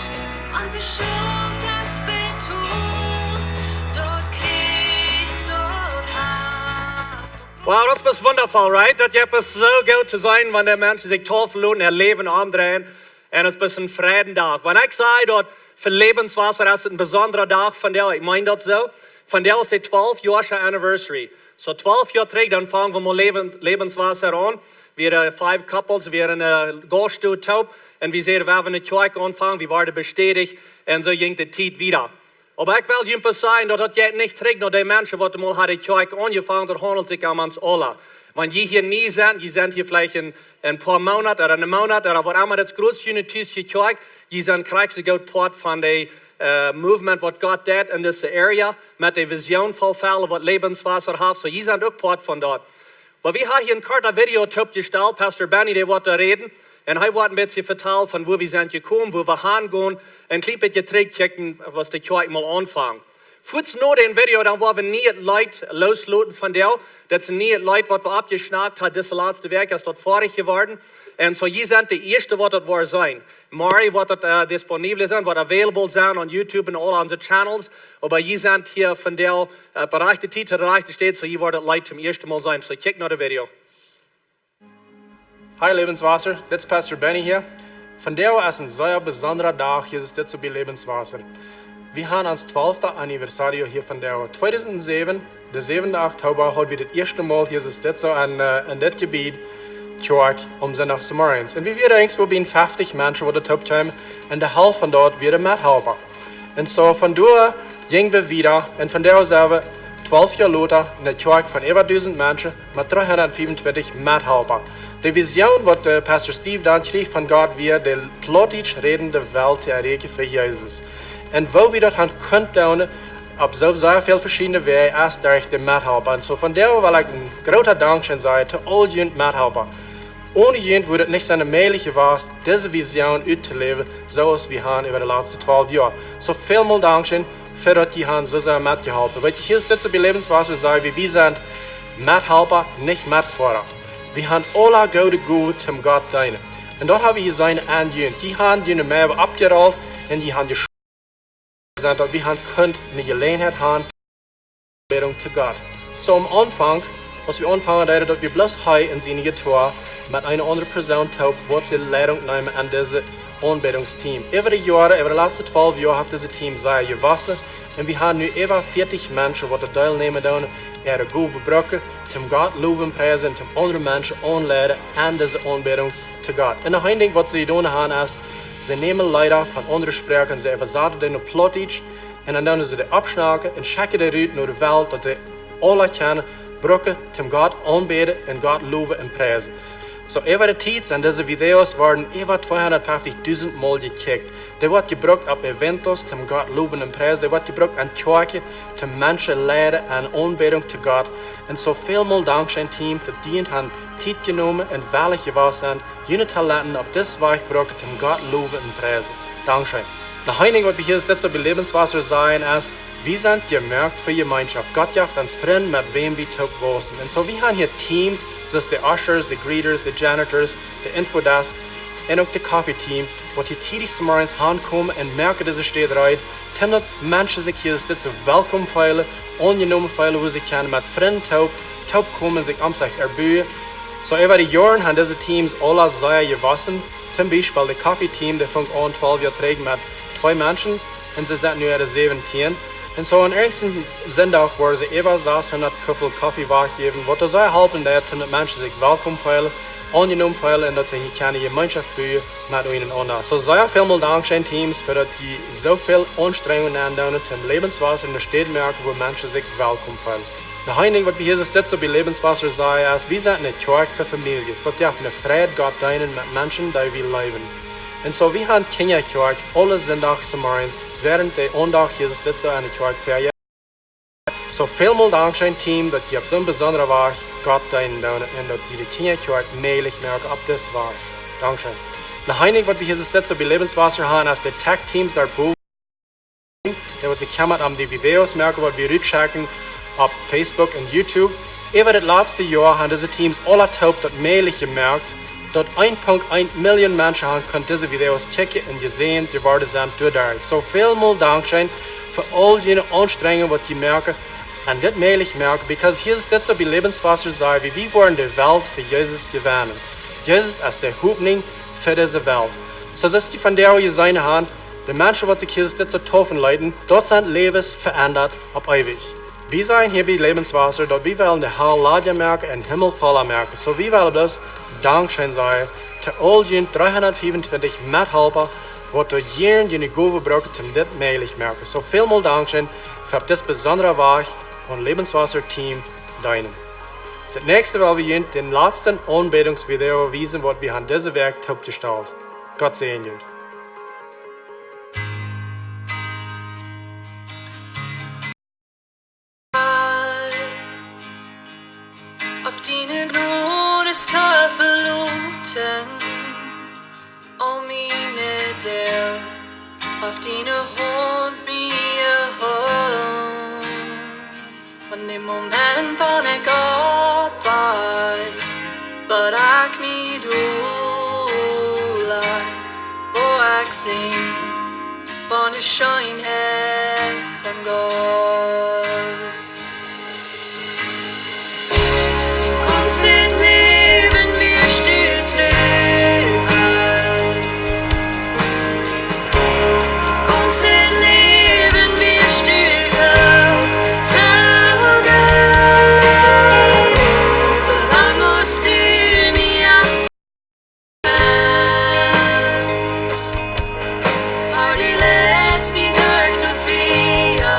Onse Schult es betolt, daut Kjriez, daut haft. Wow, daut es wundaboa, right? Daut jeft soo goot to sennen, wan de Menschen sikj taufen loten, äa Läwen omdreien. Un daut es een Friedach. Wan ekj saj daut fa Lebenswasser es een besondra Dach vondoag, ekj meen daut soo. Vondoag es de twalfjoasche anniversary. So twalf Joa trigj, dan fungen wie met Läwen-, Lebenswasser aun. Wie, äh, five couples, wie, äh, Gast doa toop. Un wie säden, wie haben eene Kjoakj aunjefongen, wie worden bestädicht. Un soo jinkj de Tiet wieda. Oba ekj well junt bloos sajen, daut daut jeit nich trigj no de Menschen, waut mol hauden Kjoakj aunjefongen, daut haundelt sikj om ons aula. Wan jie hia nie sent, jie sent hia veleicht een, een poa Moonat ooda een Moonat ooda waut emma, daut es jroz june Tus Kjoakj, jie sent krakjt soo goot Poat von de, äh, Movement, waut Gott deit en dise Area, met de Vision voll Fälle, waut Lebenswasser haft, so jie sent uk Poat von daut. Oba wie haben hia een kortet Video toopjestalt, Pastor Benny, dee woat doa räden. Un hee woat een bät vetalen von wua wie sent jekomen, wua wie hangonen. Un een kjlien bät trigjkjikjen, waut de Kjoakj mol aunfunk. Fuaz no dän Video, dan woa wie een nieet Leet loosloten vondoag. Daut es een nieet Leet, waut wie aufjeschnackt haben, dise latste Wäakj, es daut foadich jeworden. Un soo, jie sent de ieeschte, waut daut woaren seenen. Morjen woat daut, äh, disponibel sennen, woat available sennen on YouTube un aul onse Channels. Oba jie sent hia vondoag, äh, opp de rajchte Tiet, to de rajchte Städ, so jie woaren daut Leet toom ieeschten Mol seenen. So, kjikj no de Video. Hi Lebenswasser, dit es Pastor Benny hia. Vondoag es een sea besondra Dach, hia es dit soo bie Lebenswasser. Wie haben ons twalftet Anniversario hia vondoag. Tweedusent säwen, de säwende Oktoba, hauden wie daut ieeschte Mol hia es dit soo en, äh, en dit Jebied, Kjoakj, om Sindach zemorjes. Un wie wieren eejentlich soo bie fiftich Menschen, waut doa toop kjeemen, un de Halft von daut wieren Methalpa. Un soo von doa jinjen wie wieda, un vondoag sent wie twalf Joa lota eene Kjoakj von äwa dusent Menschen, met dreehundat fiefuntwintich Methalpa. De Vision, waut de Pastor Steve dan kjrieech von Gott, wia de Plautdietsch rädende Welt to erreichen fa Jesus. Un woo wie daut haben kunt doonen, opp soo sea väl veschiedne Wäaj, es derch de Methalpa. Un soo vondoag well ekj een grootet Dankscheen sajen to aul june Methalpa. Onen junt wudd et nich sennen mäajlich jewast, dise Vision uttoläwen, soo aus wie haben äwa de latste twalf Joa. Soo väl mol Dankscheen, fa daut jie haben soo sea metjeholpen. Weet jie, hia es dit soo bie Lebenswasser, saj wie, wie sent Methalpa, nich Metfoara. Wie haben aula goode Gow toom Gott deenen. Un daut hab wie jeseenen aun junt. Jie haben june Moagen oppjerollt un jie haben jesch- sent, daut wie haben kunt eene Jeläajenheit haben, Aunbädunk to Gott. Soo aum Aunfank, aus wie aunfangen deeden, daut wie bloos hee en siene Gitta met eene aundre Persoon toop, waut de Leidunk neem aun dise Aunbädungsteam. Äwa de Joaren, äwa de latste twalf Joa haft dise Team sea jewossen un wie haben nu äwa vieetich Menschen, waut doa deelnämen doonen äare Gowen brucken, toom Gott lowen, priesen, toom aundre Menschen aunleiden aun dise Aunbädunk to Gott. Un noch een Dinkj, waut see jedonen haben, es, see nämen Leeda von aundre Sproaken, see äwasaten dee no Plautdietsch, un dan doonen see dee oppschnauken un schekjen dee rut no de Welt, daut dee aule kjennen brucken, toom Gott aunbäden un Gott lowen un priesen. Soo, äwa de Tiet sent dise Videos worden äwa tweehundatfeftich dusent Mol jekjikjt. Dee woat jebrukt opp Eventos, toom Gott lowen un priesen. Dee woat jebrukt aun Kjoakjen, toom Menschen leiden aun Aunbädunk to Gott. Un soo väl mol dankscheen, Team, daut jie junt han Tiet jenomen un wellich jewast sent, june Talenten opp dise Wies brucken, toom Gott lowen un priesen. Dankscheen. Noch een Dinkj, waut wie hia es, dit soo bie Lebenswasser sajen, es, wie sent jemoakt fa Jemeenschoft. Gott jeft ons Frind, met wäm wie toop wausen. Un soo, wie han hia Teams, soo aus de Ushers, de Greeters, de Janitors, de Infodesk un uk de Coffee Team, waut hia tiedich zemorjes aunkomen un moaken dise Städ reed, toom daut Menschen sikj hia es dit soo welkom feelen, aunjenomen feelen, wua see kjennen met Frind toop, toop komen, sikj om sikj erbuen. Soo, äwa de Joaren han dise Teams aula sea jewossen. Toom Biespel de Coffee Team, dee funk aun twalf Joa trigj met twee Menschen un see sent nu äare säwentieen. Un soo aun irjent een Sindach woaren see äwa sashundat Kuffel Coffee wajchjäwen, waut doa sea halpen deed, toom daut Menschen sikj welkom feelen, aunjenomen feelen un daut see hia kjennen Jemeenschoft buen met unjarenaunda. Soo sea väl mol dankscheen, Teams, fa daut jie soo väl Aunstrenjungen aundoonen, toom Lebenswasser ne Städ moaken, wua Menschen sikj welkom feelen. Noch een Dinkj, waut wie hia es, dit soo bie Lebenswasser sajen, es, wie sent ne Kjoakj fa Famieljes. Daut jeft ne Freid, Gott deenen met Menschen, dee wie leewen. Un soo, wie han Kjinjakjoakj aule Sindach zemorjes, wäarent de Aundacht hia es dit soo aun de Kjoakj fäa. Soo väl mol dankscheen, Team, daut jie opp soon besondren Wajch Gott deenen doonen un daut jie de Kjinjakjoakj mäajlich moaken opp dise Wies. Dankscheen. Noch een Dinkj, waut wie hia es, dit soo bie Lebenswasser han, es de Tech Teams doa bowen, dee waut sikj kjemmat om de Videos moaken, waut wie rutschekjen opp Facebook un YouTube. Äwa daut latste Joa han dise Teams aula toop daut mäajlich jemoakt, daut een Punkt een Million Menschen han kunt dise Videos kjikjen un jesäajent jeworden sent doaderch. Soo väl mol dankscheen fa aul june Aunstrenjungen, waut jie moaken un dit mäajlich moaken, because hia es dit soo bie Lebenswasser sajen, wie, wie woaren de Welt fa Jesus jewennen. Jesus es de Hopninj fa dise Welt. Soo aus jie vondoag jeseenen han, de Menschen, waut sikj hia es dit soo deepen leeten, daut sent Läwes veendat opp eewich. Wie sajen hia bie Lebenswasser, daut wie wellen de Hal ladja moaken un Himmel volla moaken. Soo, wie wellen daut dankscheen sajen to aul june dreehundatfiefuntwintich Methalpa, waut doa jieren june Gowen brucken, toom dit mäajlich moaken. Soo väl mol dankscheen fa opp dit besondre Wajch aun Lebenswasser Team deenen. Daut näakjste well wie junt dän latsten Aunbädungsvideo wiesen, waut wie han dise Wäakj toopjestalt. Gott säajen junt. Opp diene Jnod es to veloten, aul miene Doag, opp diene Haunt mie hoolen. Von däm Moment, wan ekj oppwakj, bat ekj mie dol laj, woa ekj sinjen von de Scheenheit von Gott. Mien gaunzet Läwen wia stell Trurheit. Mien gaunzet Läwen wia stell Trurheit. Soo lang aus du mie hast Har du leit mie derch daut Fia.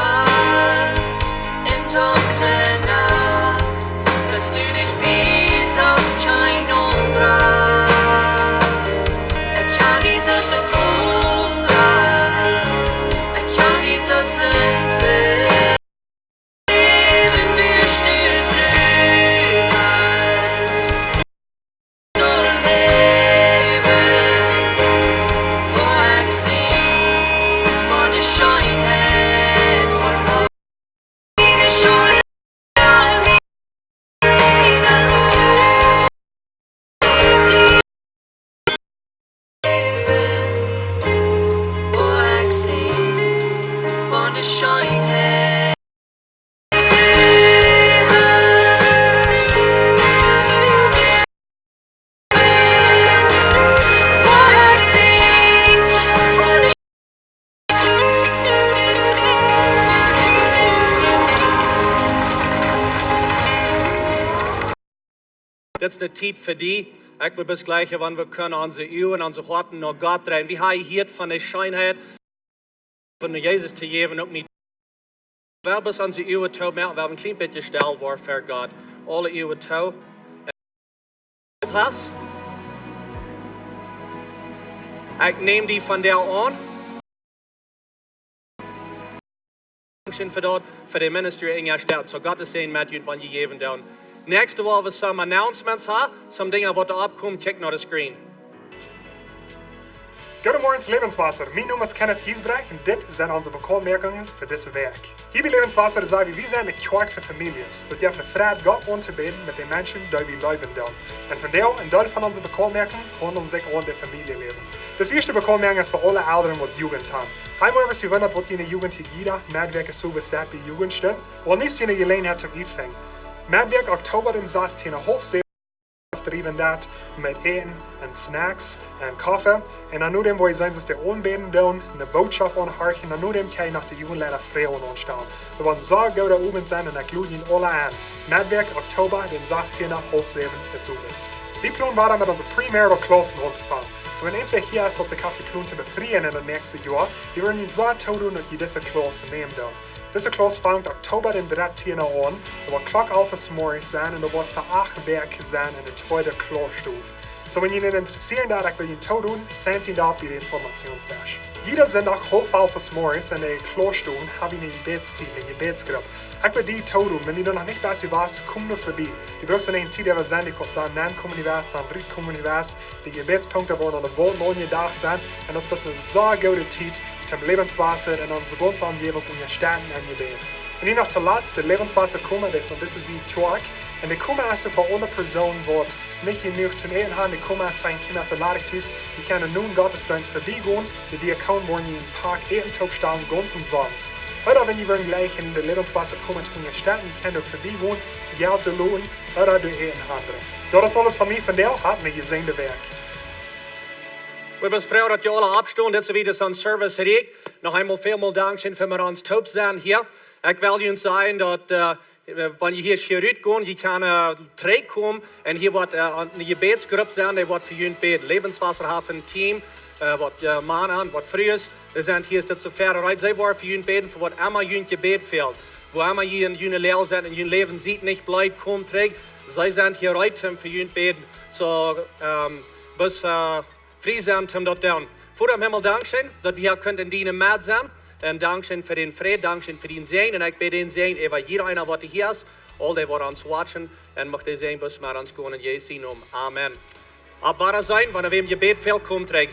Dit es de Tiet fa die. Ekj well bloos jlikj, wan wie kjennen onse Uagen, onse Hoaten no Gott dreien. Wie haben hia von de Scheenheit von Jesus to jäwen, uk nich. Wie haben bloos onse Uagen too, wie haben een kjlien bät stell woaren fa Gott. Aule Uagen too. Hast? Ekj näm die vondoag aun. Dankscheen fa daut, fa de Ministry en june Städ. Soo Gott es een met junt, wan jie jäwen doonen. Näakjste Woche woa wie some announcements haben, some Dinja waut doa oppkomen, check no de screen. Goodemorjes, Lebenswasser. Mien Nomen es Kenneth Giesbrecht un dit sent onse Bekaunmoakjungen fa dise Wäakj. Hia bie Lebenswasser saj wie, wie sent eene Kjoakj fa Famieljes. Daut jeft eene Freid, Gott auntobäden met de Menschen, dee wie leewen doonen. Un vondoag, een Deel von onse Bekaunmoakjunk, haundelt sikj om daut Famieljeläwen. Daut ieeschte Bekaunmoakjunk es fa aule Elren waut Jugend haben. Hia woa wie wundren, waut june Jugend hia jieda Medwäakj es, soo aus daut bie Jugend steit. Waut nich june Jeläajenheit toom utfangen. Medwäakj, Oktoba dän sastieenden, haulf säwen, driewen daut met Äten un Snacks un Koffe. Un dan no däm, woo jie seenen, daut dee aunbäden doonen, eene Bootschoft aunhorchen, dan no däm kjenn jie noch de Jugendleida Froagen aunstalen. Daut woat een sea gooda Owent sennen un ekj lod junt aule en. Medwäakj, Oktoba dän sastieenden, haulf säwen es soo wiet. Wie planen wieda met onse premarital Klaussen auntofangen. Soo wan eent von junt hia es, waut sikj haft jeplont to befrieen en daut näakjste Joa, wie wudden junt sea toodonen, daut jie dise Klauss nämen doonen. Dise Klauss fangt Oktoba dän drettieenden aun, daut woat Klock alf zemorjes sennen un daut woat fa acht Wäakj sennen en de tweede Klaussstow. Soo wan junt daut intressieren deit, ekj well junt toodoonen, sent junt opp bie de Informationsdesk. Jieda Sindach haulf alf zemorjes en de Klausstow haben wie eene Jebädstiet, eene Jebädsgrupp. Ekj well die toodoonen, wan du noch nich best, du woascht, komm nu verbie. Du bruckst nich eene Tiet äwa sennen, du kaust dan nenkomen, du woascht, dan rutkomen, du woascht. De Jebädspunkten woaren aun de Waunt aunjedocht sennen. Un daut es eene sea goode Tiet, toom Lebenswasser en onse gaunze Omjäwunk unjastetten em Jebäd. Un nu noch toolatst, de Lebenswasser Koma, daut es, daut es de Kjoakj. Un de Koma es fa aule Persoonen, waut nich jenuach toom Äten haben, de Koma es fa een Kjinja, soo ladich es, dee kjennen no dän Gottesdeenst verbie gonen, de Diakon woat junt een Pak Äten toopstalen, gaunz omsonst. Ooda wan jie wellen jlikj en de Lebenswasser Koma unjastetten, jie kjennen uk verbie gonen, Jelt doloten, ooda doa Äten hanbrinjen. Daut es aules von mie vondoag, habt eene jesäande Wäakj. Wie sent froh, daut jie aule oppstonen, dit es wada soon Service hia. Noch eemol välmol Dankscheen fa met ons toop sennen hia. Ekj well junt sajen, daut, äh, wan jie hia rutgonen, jie kjennen, äh, trigjkomen un hia woat, äh, eene Jebädsgrupp sennen, dee woat fa junt bäden. Lebenswasser haft een Team, äh, waut, äh, Mana, waut Frues, dee sent hia, es daut soo wiet, right? See woaren fa junt bäden, fa waut emma junt Jebäd fält. Woo emma jie en june Läwen sent, en jun Läwen, siet nich bleed, komt trigj. See sent hia right, om fa junt bäden. Soo, ähm, bloos, äh, frie sennen, om daut to doonen. Voda em Himmel, Dankscheen, daut wie hia kjennen en diene Medd sennen. Un Dankscheen fa dän Fräd, Dankscheen fa dän Säajen. Un ekj bäd dän Säajen äwa jieda eena, waut hia es, aul dee, waut ons watchen. Un mucht de Säajen bloos met ons gonen en Jesus sien Nomen. Amen. Opp Wadaseenen, wan wäm Jebäd fält, komt trigj.